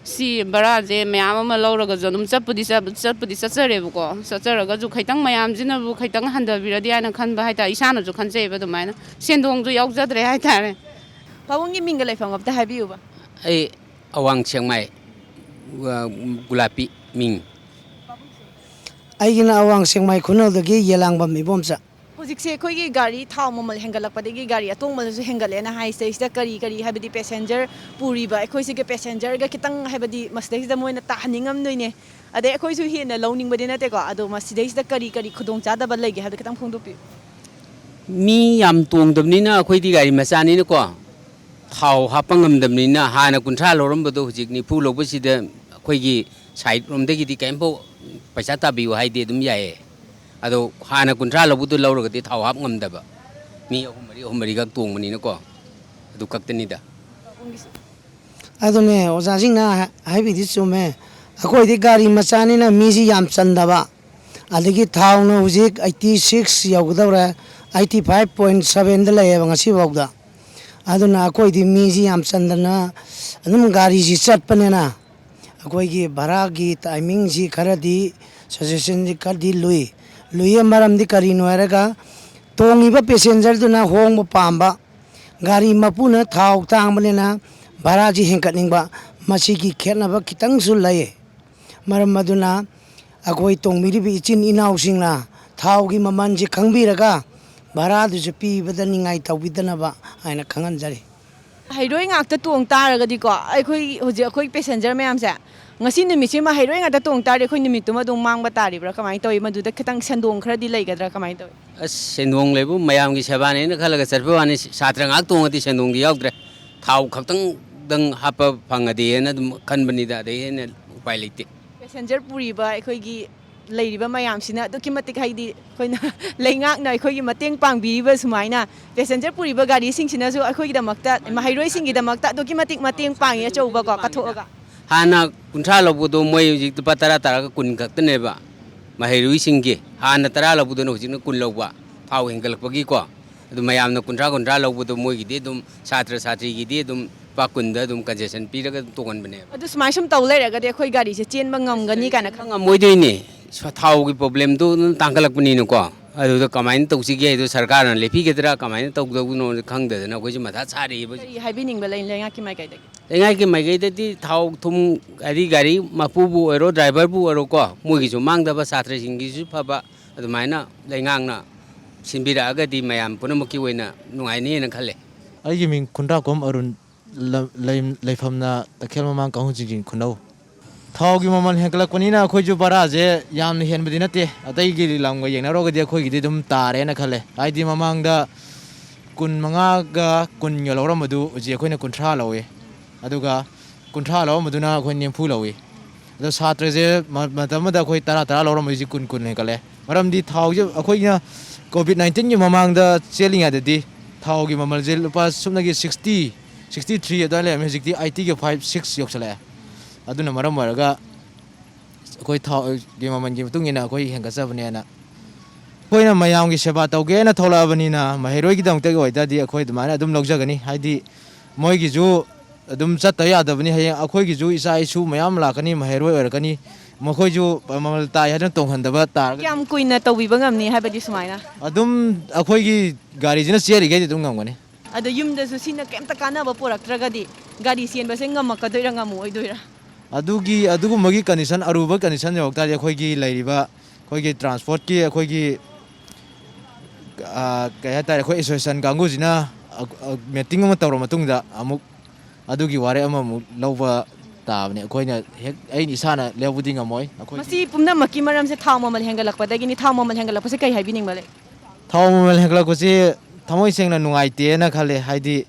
ꯁꯤ ꯕꯔꯥꯁꯦ ꯃꯌꯥꯝ ꯑꯃ ꯂꯧꯔꯒꯁꯨ ꯑꯗꯨꯝ ꯆꯠꯄꯨꯗꯤ ꯆꯠ-, ꯆꯠꯄꯨꯗꯤ ꯆꯠꯆꯔꯦꯕꯀꯣ꯫ ꯆꯠꯆꯔꯒꯁꯨ ꯈꯤꯇꯪ ꯃꯌꯥꯝꯁꯤꯅꯕꯨ ꯈꯤꯇꯪ ꯍꯟꯊꯕꯤꯔꯗꯤ ꯍꯥꯏꯅ ꯈꯟꯕ ꯍꯥꯏꯇꯥꯔꯦ, ꯏꯁꯥꯅꯁꯨ ꯈꯟꯖꯩꯑꯕ ꯑꯗꯨꯃꯥꯏꯅ꯫ ꯁꯦꯟꯗꯣꯡꯁꯨ ꯌꯥꯎꯖꯗ꯭ꯔꯦ ꯍꯥꯏꯇꯥꯔꯦ꯫ ꯄꯥꯕꯨꯡꯒꯤ ꯃꯤꯡꯒ ꯂꯩꯐꯝꯒ ꯑꯝꯇ ꯍꯥꯏꯕꯤꯌꯨꯕ꯫ ꯑꯩ ꯑꯋꯥꯡ ꯁꯦꯛꯃꯥꯏ, ꯑ, ꯒꯨꯂꯥꯄꯤ ꯃꯤꯡ꯫ ꯑꯩꯒꯤꯅ ꯑꯋꯥꯡ ꯁꯦꯛꯃꯥꯏ ꯈꯨꯅꯧꯗꯒꯤ ꯌꯦꯂꯥꯡꯕꯝ ꯏꯕꯣꯝꯆꯥ꯫ ꯍꯧꯖꯤꯛꯁꯦ ꯑꯩꯈꯣꯏꯒꯤ ꯒꯥꯔꯤ ꯊꯥꯎ ꯃꯃꯜ ꯍꯦꯟꯒꯠꯂꯛꯄꯗꯒꯤ ꯒꯥꯔꯤ ꯑꯇꯣꯡꯕꯗꯁꯨ ꯍꯦꯟꯒꯠꯂꯦꯅ ꯍꯥꯏ꯫ ꯁꯤꯗꯩꯁꯤꯗ ꯀꯔꯤ ꯀꯔꯤ, ꯍꯥꯏꯕꯗꯤ, ꯄꯦꯁꯦꯟꯖꯔ ꯄꯨꯔꯤꯕ ꯑꯩꯈꯣꯏꯁꯤꯒꯤ ꯄꯦꯁꯦꯟꯖꯔꯒ ꯈꯤꯇꯪ, ꯍꯥꯏꯕꯗꯤ, ꯃꯁꯤꯗꯩꯁꯤꯗ ꯃꯣꯏꯅ ꯇꯥꯍꯟꯅꯤꯡꯉꯝꯗꯣꯏꯅꯦ꯫ ꯑꯗꯩ ꯑꯩꯈꯣꯏꯁꯨ ꯍꯦꯟꯅ ꯂꯧꯅꯤꯡꯕꯗꯤ ꯅꯠꯇꯦꯀꯣ, ꯑꯗꯣ ꯃꯁꯤꯗꯩꯁꯤꯗ ꯀꯔꯤ ꯀꯔꯤ ꯈꯨꯗꯣꯡꯆꯥꯗꯕ ꯂꯩꯒꯦ ꯍꯥꯏꯕꯗꯣ ꯈꯤꯇꯪ ꯐꯣꯡꯗꯣꯛꯄꯤꯌꯨ꯫ ꯃꯤ ꯌꯥꯝ ꯇꯣꯡꯗꯕꯅꯤꯅ, ꯑꯩꯈꯣꯏꯗꯤ ꯒꯥꯔꯤ ꯃꯆꯥꯅꯤꯅꯀꯣ, ꯊꯥꯎ ꯍꯥꯞꯄ ꯉꯝꯗꯕꯅꯤꯅ, ꯍꯥꯟꯅ ꯀꯨꯟꯊ꯭ꯔꯥ ꯂꯧꯔꯝꯕꯗꯣ ꯍꯧꯖꯤꯛ ꯅꯤꯐꯨ ꯂꯧꯕꯁꯤꯗ ꯑꯩꯈꯣꯏꯒꯤ ꯁꯥꯏꯠ ꯔꯣꯝꯗꯒꯤꯗꯤ ꯀꯔꯤꯝꯐꯥꯎ ꯄꯩꯁꯥ ꯇꯥꯕꯤꯌꯨ ꯍꯥꯏꯗꯦ, ꯑꯗꯨꯝ ꯌꯥꯏꯌꯦ꯫ ꯑꯗꯣ ꯍꯥꯟꯅ ꯀꯨꯟꯊ꯭ꯔꯥ ꯂꯧꯕꯗꯣ ꯂꯧꯔꯒꯗꯤ ꯊꯥꯎ ꯍꯥꯞ ꯉꯝꯗꯕ, ꯃꯤ ꯑꯍꯨꯝ ꯃꯔꯤ, ꯑꯍꯨꯝ ꯃꯔꯤꯈꯛ ꯇꯣꯡꯕꯅꯤꯅꯀꯣ, ꯑꯗꯨ ꯈꯛꯇꯅꯤꯗ꯫ ꯑꯗꯨꯅꯦ ꯑꯣꯖꯥꯁꯤꯡꯅ ꯍꯥꯏꯕꯤꯗꯤ ꯆꯨꯝꯃꯦ꯫ ꯑꯩꯈꯣꯏꯗꯤ ꯒꯥꯔꯤ ꯃꯆꯥꯅꯤꯅ ꯃꯤꯁꯤ ꯌꯥꯝ ꯆꯟꯗꯕ, ꯑꯗꯒꯤ ꯊꯥꯎꯅ ꯍꯧꯖꯤꯛ ꯑꯩꯠꯇꯤ ꯁꯤꯛꯁ ꯌꯧꯒꯗꯧꯔꯦ, ꯑꯩꯠꯇꯤ ꯐꯥꯏꯚ ꯄꯣꯏꯟ ꯁꯕꯦꯟꯗ ꯂꯩꯌꯦꯕ ꯉꯁꯤꯐꯥꯎꯗ꯫ ꯑꯗꯨꯅ ꯑꯩꯈꯣꯏꯗꯤ ꯃꯤꯁꯤ ꯌꯥꯝ ꯆꯟꯗꯅ ꯑꯗꯨꯝ ꯒꯥꯔꯤꯁꯤ ꯆꯠꯄꯅꯤꯅ ꯑꯩꯈꯣꯏꯒꯤ ꯚꯔꯥꯒꯤ ꯇꯥꯏꯃꯤꯡꯁꯤ ꯈꯔꯗꯤ, ꯁꯖꯦꯁꯟꯁꯤ ꯈꯔꯗꯤ ꯂꯨꯏ꯫ ꯂꯨꯏꯌꯦ, ꯃꯔꯝꯗꯤ ꯀꯔꯤꯅꯣ ꯍꯥꯏꯔꯒ, ꯇꯣꯡꯉꯤꯕ ꯄꯦꯁꯦꯟꯖꯔꯗꯨꯅ ꯍꯣꯡꯕ ꯄꯥꯝꯕ, ꯒꯥꯔꯤ ꯃꯄꯨꯅ ꯊꯥꯎ ꯇꯥꯡꯕꯅꯤꯅ ꯚꯔꯥꯁꯤ ꯍꯦꯟꯒꯠꯅꯤꯡꯕ, ꯃꯁꯤꯒꯤ ꯈꯦꯠꯅꯕ ꯈꯤꯇꯪꯁꯨ ꯂꯩ꯫ ꯃꯔꯝ ꯑꯗꯨꯅ ꯑꯩꯈꯣꯏ ꯇꯣꯡꯕꯤꯔꯤꯕ ꯏꯆꯤꯟ ꯏꯅꯥꯎꯁꯤꯡꯅ ꯊꯥꯎꯒꯤ ꯃꯃꯜꯁꯤ ꯈꯪꯕꯤꯔꯒ ꯚꯔꯥꯗꯨꯁꯨ ꯄꯤꯕꯗ ꯅꯤꯡꯉꯥꯏ ꯇꯧꯕꯤꯗꯅꯕ ꯍꯥꯏꯅ ꯈꯪꯍꯟꯖꯔꯤ꯫ ꯃꯍꯩꯔꯣꯏ ꯉꯥꯛꯇ ꯇꯣꯡ ꯇꯥꯔꯒꯗꯤꯀꯣ, ꯑꯩꯈꯣꯏ ꯍꯧꯖꯤꯛ ꯑꯩꯈꯣꯏ ꯄꯦꯁꯦꯟꯖꯔ ꯃꯌꯥꯝꯁꯦ, ꯉꯁꯤ ꯅꯨꯃꯤꯠꯁꯤꯃ ꯃꯍꯩꯔꯣꯏ ꯉꯥꯛꯇ ꯇꯣꯡ ꯇꯥꯔꯗꯤ ꯑꯩꯈꯣꯏ ꯅꯨꯃꯤꯠꯇꯨꯃ ꯑꯗꯨꯝ ꯃꯥꯡꯕ ꯇꯥꯔꯤꯕ꯭ꯔꯥ? ꯀꯃꯥꯏꯅ ꯇꯧꯋꯤ? ꯃꯗꯨꯗ ꯈꯤꯇꯪ ꯁꯦꯟꯗꯣꯡ ꯈꯔꯗꯤ ꯂꯩꯒꯗ꯭ꯔꯥ? ꯀꯃꯥꯏꯅ ꯇꯧꯋꯤ? ꯑꯁ, ꯁꯦꯟꯗꯣꯡ ꯂꯩꯕꯨ, ꯃꯌꯥꯝꯒꯤ ꯁꯦꯕꯥꯅꯦꯅ ꯈꯜꯂꯒ ꯆꯠꯄ ꯋꯥꯅꯤ꯫ ꯁꯥꯇ꯭ꯔ ꯉꯥꯏꯍꯥꯛ ꯇꯣꯡꯉꯗꯤ ꯁꯦꯟꯗꯣꯡꯗꯤ ꯌꯥꯎꯗ꯭ꯔꯦ꯫ ꯊꯥꯎ ꯈꯛꯇꯪ ꯈꯤꯇꯪ ꯍꯥꯞꯄ ꯐꯪꯉꯗꯤꯅ ꯑꯗꯨꯝ ꯈꯟꯕꯅꯤꯗ, ꯑꯗꯩ ꯍꯦꯟꯅ ꯎꯄꯥꯏ ꯂꯩꯇꯦ꯫ ꯄꯦꯁꯦꯟꯖꯔ ꯄꯨꯔꯤꯕ ꯑꯩꯈꯣꯏꯒꯤ ꯂꯩꯔꯤꯕ ꯃꯌꯥꯝꯁꯤꯅ ꯑꯗꯨꯛꯀꯤ ꯃꯇꯤꯛ, ꯍꯥꯏꯗꯤ ꯑꯩꯈꯣꯏꯅ ꯂꯩꯉꯥꯛꯅ ꯑꯩꯈꯣꯏꯒꯤ ꯃꯇꯦꯡ ꯄꯥꯡꯕꯤꯔꯤꯕ ꯁꯨꯃꯥꯏꯅ ꯄꯦꯁꯦꯟꯖꯔ ꯄꯨꯔꯤꯕ ꯒꯥꯔꯤꯁꯤꯡꯁꯤꯅꯁꯨ ꯑꯩꯈꯣꯏꯒꯤꯗꯃꯛꯇ, ꯃꯍꯩꯔꯣꯏꯁꯤꯡꯒꯤꯗꯃꯛꯇ ꯑꯗꯨꯛꯀꯤ ꯃꯇꯤꯛ ꯃꯇꯦꯡ ꯄꯥꯡꯉꯤ, ꯑꯆꯧꯕꯀꯣ, ꯀꯠꯊꯣꯛꯑꯒ꯫ ꯍꯥꯟꯅ ꯀꯨꯟꯊ꯭ꯔꯥ ꯂꯧꯕꯗꯣ ꯃꯣꯏ ꯍꯧꯖꯤꯛ ꯂꯨꯄꯥ ꯇꯔꯥ ꯇꯥꯔꯒ ꯀꯨꯟ ꯈꯛꯇꯅꯦꯕ ꯃꯍꯩꯔꯣꯏꯁꯤꯡꯒꯤ꯫ ꯍꯥꯟꯅ ꯇꯔꯥ ꯂꯧꯕꯗꯨꯅ ꯍꯧꯖꯤꯛꯅ ꯀꯨꯟ ꯂꯧꯕ, ꯊꯥꯎ ꯍꯦꯟꯒꯠꯂꯛꯄꯒꯤꯀꯣ꯫ ꯑꯗꯨ ꯃꯌꯥꯝꯅ ꯀꯨꯟꯊ꯭ꯔꯥ, ꯀꯨꯟꯊ꯭ꯔꯥ ꯂꯧꯕꯗꯣ ꯃꯣꯏꯒꯤꯗꯤ ꯑꯗꯨꯝ ꯁꯥꯇ꯭ꯔ ꯁꯥꯇ꯭ꯔꯤꯒꯤꯗꯤ ꯑꯗꯨꯝ ꯂꯨꯄꯥ ꯀꯨꯟꯗ ꯑꯗꯨꯝ ꯀꯟꯁꯦꯁꯟ ꯄꯤꯔꯒ ꯑꯗꯨꯝ ꯇꯣꯡꯍꯟꯕꯅꯦꯕ꯫ ꯑꯗꯨ ꯁꯨꯃꯥꯏ ꯁꯨꯝ ꯇꯧ ꯂꯩꯔꯒꯗꯤ ꯑꯩꯈꯣꯏ ꯒꯥꯔꯤꯁꯦ ꯆꯦꯟꯕ ꯉꯝꯒꯅꯤ ꯀꯥꯏꯅ ꯈꯟ- ꯉꯝꯃꯣꯏꯗꯣꯏꯅꯦ꯫ ꯁ-, ꯊꯥꯎꯒꯤ ꯄ꯭ꯔꯣꯕ꯭ꯂꯦꯝꯗꯣ ꯑꯗꯨꯝ ꯇꯥꯡꯈꯠꯂꯛꯄꯅꯤꯅꯀꯣ꯫ ꯑꯗꯨꯗ ꯀꯃꯥꯏꯅ ꯇꯧꯁꯤꯒꯦ ꯍꯥꯏꯗꯣ, ꯁꯔꯀꯥꯔꯅ ꯂꯦꯞꯄꯤꯒꯗ꯭ꯔꯥ, ꯀꯃꯥꯏꯅ ꯇꯧꯗꯧꯕꯅꯣ ꯈꯪꯗꯗꯅ ꯑꯩꯈꯣꯏꯁꯨ ꯃꯊꯥ ꯁꯥꯔꯤꯕ ꯍꯧꯖꯤꯛ꯫ ꯀꯔꯤ ꯍꯥꯏꯕꯤꯅꯤꯡꯕ ꯂꯩ ꯂꯩꯉꯥꯛꯀꯤ ꯃꯥꯏꯀꯩꯗꯒꯤ? ꯂꯩꯉꯥꯛꯀꯤ ꯃꯥꯏꯀꯩꯗꯗꯤ ꯊꯥꯎ ꯊꯨꯝ, ꯍꯥꯏꯗꯤ ꯒꯥꯔꯤ ꯃꯄꯨꯕꯨ ꯑꯣꯏꯔꯣ, ꯗ꯭ꯔꯥꯏꯚꯔꯕꯨ ꯑꯣꯏꯔꯣꯀꯣ, ꯃꯣꯏꯒꯤꯁꯨ ꯃꯥꯡꯗꯕ, ꯁꯥꯇ꯭ꯔꯁꯤꯡꯒꯤꯁꯨ ꯐꯕ, ꯑꯗꯨꯃꯥꯏꯅ ꯂꯩꯉꯥꯛꯅ ꯁꯤꯟꯕꯤꯔꯛꯑꯒꯗꯤ ꯃꯌꯥꯝ ꯄꯨꯝꯅꯃꯛꯀꯤ ꯑꯣꯏꯅ ꯅꯨꯡꯉꯥꯏꯅꯤꯅ ꯈꯜꯂꯦ꯫ ꯑꯩꯒꯤ ꯃꯤꯡ ꯈꯨꯟꯗ꯭ꯔꯥꯛꯀꯣꯝ ꯑꯔꯨꯟ, ꯂ-, ꯂꯩ-, ꯂꯩꯐꯝꯅ ꯇꯈꯦꯜ ꯃꯃꯥꯡ ꯀꯥꯡꯍꯨ ꯆꯤꯡꯖꯤꯟ ꯈꯨꯅꯧ꯫ ꯊꯥꯎꯒꯤ ꯃꯃꯜ ꯍꯦꯟꯒꯠꯂꯛꯄꯅꯤꯅ ꯑꯩꯈꯣꯏꯁꯨ ꯚꯔꯥꯁꯦ ꯌꯥꯝꯅ ꯍꯦꯟꯕꯗꯤ ꯅꯠꯇꯦ, ꯑꯇꯩꯒꯤ ꯂꯝꯒ ꯌꯦꯡꯅꯔꯨꯔꯒꯗꯤ ꯑꯩꯈꯣꯏꯒꯤꯗꯤ ꯑꯗꯨꯝ ꯇꯥꯔꯦꯅ ꯈꯜꯂꯦ꯫ ꯍꯥꯏꯗꯤ ꯃꯃꯥꯡꯗ ꯀꯨꯟ ꯃꯉꯥꯒ ꯀꯨꯟꯒ ꯂꯧꯔꯝꯕꯗꯨ ꯍꯧꯖꯤꯛ ꯑꯩꯈꯣꯏꯅ ꯀꯨꯟꯊ꯭ꯔꯥ ꯂꯧꯋꯤ, ꯑꯗꯨꯒ ꯀꯨꯟꯊ꯭ꯔꯥ ꯂꯧꯔꯝꯕꯗꯨꯅ ꯑꯩꯈꯣꯏ ꯅꯤꯐꯨ ꯂꯧꯋꯤ꯫ ꯑꯗꯣ ꯁꯥꯇ꯭ꯔꯁꯦ ꯃ-, ꯃꯇꯝ ꯑꯃꯗ ꯑꯩꯈꯣꯏ ꯇꯔꯥ ꯇꯔꯥ ꯂꯧꯔꯝꯕ, ꯍꯧꯖꯤꯛ ꯀꯨꯟ ꯀꯨꯟ ꯍꯦꯟꯒꯠꯂꯦ꯫ ꯃꯔꯝꯗꯤ ꯊꯥꯎꯁꯦ ꯑꯩꯈꯣꯏꯅ ꯀꯣꯚꯤꯗ ꯅꯥꯏꯟꯇꯤꯟꯒꯤ ꯃꯃꯥꯡꯗ ꯆꯦꯜꯂꯤꯉꯩꯗꯗꯤ ꯊꯥꯎꯒꯤ ꯃꯃꯜꯁꯦ ꯂꯨꯄꯥ ꯁꯨꯞꯅꯒꯤ ꯁꯤꯛꯁꯇꯤ, ꯁꯤꯛꯁꯇꯤ ꯊ꯭ꯔꯤ ꯑꯗꯨꯋꯥꯏ ꯂꯩꯔꯝꯃꯤ, ꯍꯧꯖꯤꯛꯇꯤ ꯑꯥꯏꯇꯤꯒ ꯐꯥꯏꯚ, ꯁꯤꯛꯁ ꯌꯧꯁꯜꯂꯛꯑꯦ꯫ ꯑꯗꯨꯅ ꯃꯔꯝ ꯑꯣꯏꯔꯒ ꯑꯩꯈꯣꯏ ꯊꯥꯎꯒꯤ ꯃꯃꯜꯒꯤ ꯃꯇꯨꯡ ꯏꯟꯅ ꯑꯩꯈꯣꯏ ꯍꯦꯟꯒꯠꯆꯕꯅꯦꯅ꯫ ꯑꯩꯈꯣꯏꯅ ꯃꯌꯥꯝꯒꯤ ꯁꯦꯕꯥ ꯇꯧꯒꯦꯅ ꯊꯣꯛꯂꯛꯑꯕꯅꯤꯅ, ꯃꯍꯩꯔꯣꯏꯒꯤꯗꯃꯛꯇꯒꯤ ꯑꯣꯏꯇꯥꯔꯗꯤ ꯑꯩꯈꯣꯏ ꯑꯗꯨꯃꯥꯏꯅ ꯑꯗꯨꯝ ꯂꯧꯖꯒꯅꯤ꯫ ꯍꯥꯏꯗꯤ ꯃꯣꯏꯒꯤꯁꯨ ꯑꯗꯨꯝ ꯆꯠꯇ ꯌꯥꯗꯕꯅꯤ, ꯍꯌꯦꯡ ꯑꯩꯈꯣꯏꯒꯤꯁꯨ ꯏꯆꯥ ꯏꯁꯨ ꯃꯌꯥꯝ ꯂꯥꯛꯀꯅꯤ, ꯃꯍꯩꯔꯣꯏ ꯑꯣꯏꯔꯛꯀꯅꯤ, ꯃꯈꯣꯏꯁꯨ ꯃꯃꯜ ꯇꯥꯏ ꯍꯥꯏꯗꯅ ꯇꯣꯡꯍꯟꯗꯕ ꯇꯥꯔꯒꯗꯤ꯫ ꯀꯌꯥꯝ ꯀꯨꯏꯅ ꯇꯧꯕꯤꯕ ꯉꯝꯅꯤ, ꯍꯥꯏꯕꯗꯤ ꯁꯨꯃꯥꯏꯅ? ꯑꯗꯨꯝ ꯑꯩꯈꯣꯏꯒꯤ ꯒꯥꯔꯤꯁꯤꯅ ꯆꯦꯜꯂꯤꯈꯩꯗꯤ ꯑꯗꯨꯝ ꯉꯝꯒꯅꯤ꯫ ꯑꯗꯣ ꯌꯨꯝꯗꯁꯨ ꯁꯤꯅ ꯀꯩꯝꯇ ꯀꯥꯟꯅꯕ ꯄꯨꯔꯛꯇ꯭ꯔꯒꯗꯤ ꯒꯥꯔꯤ ꯆꯦꯟꯕꯁꯦ ꯉꯝꯃꯛꯀꯗꯣꯏꯔꯥ ꯉꯝꯃꯛꯑꯣꯏꯗꯣꯏꯔꯥ? ꯑꯗꯨꯒꯤ, ꯑꯗꯨꯒꯨꯝꯕꯒꯤ ꯀꯟꯗꯤꯁꯟ, ꯑꯔꯨꯕ ꯀꯟꯗꯤꯁꯟ ꯌꯧꯔꯛ ꯇꯥꯔꯗꯤ ꯑꯩꯈꯣꯏꯒꯤ ꯂꯩꯔꯤꯕ, ꯑꯩꯈꯣꯏꯒꯤ ꯇ꯭ꯔꯥꯟꯁꯄꯣꯔꯠꯀꯤ ꯑꯩꯈꯣꯏꯒꯤ, ꯑ, ꯀꯩ ꯍꯥꯏꯇꯥꯔꯦ, ꯑꯩꯈꯣꯏ ꯑꯦꯁꯣꯁꯤꯌꯦꯁꯟ ꯀꯥꯡꯕꯨꯁꯤꯅ, ꯑ, ꯑ, ꯃꯤꯇꯤꯡ ꯑꯃ ꯇꯧꯔ ꯃꯇꯨꯡꯗ ꯑꯃꯨꯛ ꯑꯗꯨꯒꯤ ꯋꯥꯔꯦꯞ ꯑꯃꯃꯨꯛ ꯂꯧꯕ ꯇꯥꯕꯅꯦ꯫ ꯑꯩꯈꯣꯏꯅ ꯍꯦꯛ, ꯑꯩꯅ ꯏꯁꯥꯅ ꯂꯧꯕꯗꯤ ꯉꯝꯃꯣꯏ꯫ ꯑꯩꯈꯣꯏ ꯃꯁꯤ ꯄꯨꯝꯅꯃꯛꯀꯤ ꯃꯔꯝꯁꯦ ꯊꯥꯎ ꯃꯃꯜ ꯍꯦꯟꯒꯠꯂꯛꯄꯗꯒꯤꯅꯤ꯫ ꯊꯥꯎ ꯃꯃꯜ ꯍꯦꯟꯒꯠꯂꯛꯄꯁꯦ ꯀꯩ ꯍꯥꯏꯕꯤꯅꯤꯡꯕ ꯂꯩ? ꯊꯥꯎ ꯃꯃꯜ ꯍꯦꯟꯒꯠꯂꯛꯄꯁꯤ ꯊꯃꯣꯏ ꯁꯦꯡꯅ ꯅꯨꯡꯉꯥꯏꯇꯦꯅ ꯈꯜꯂꯦ꯫ ꯍꯥꯏꯗꯤ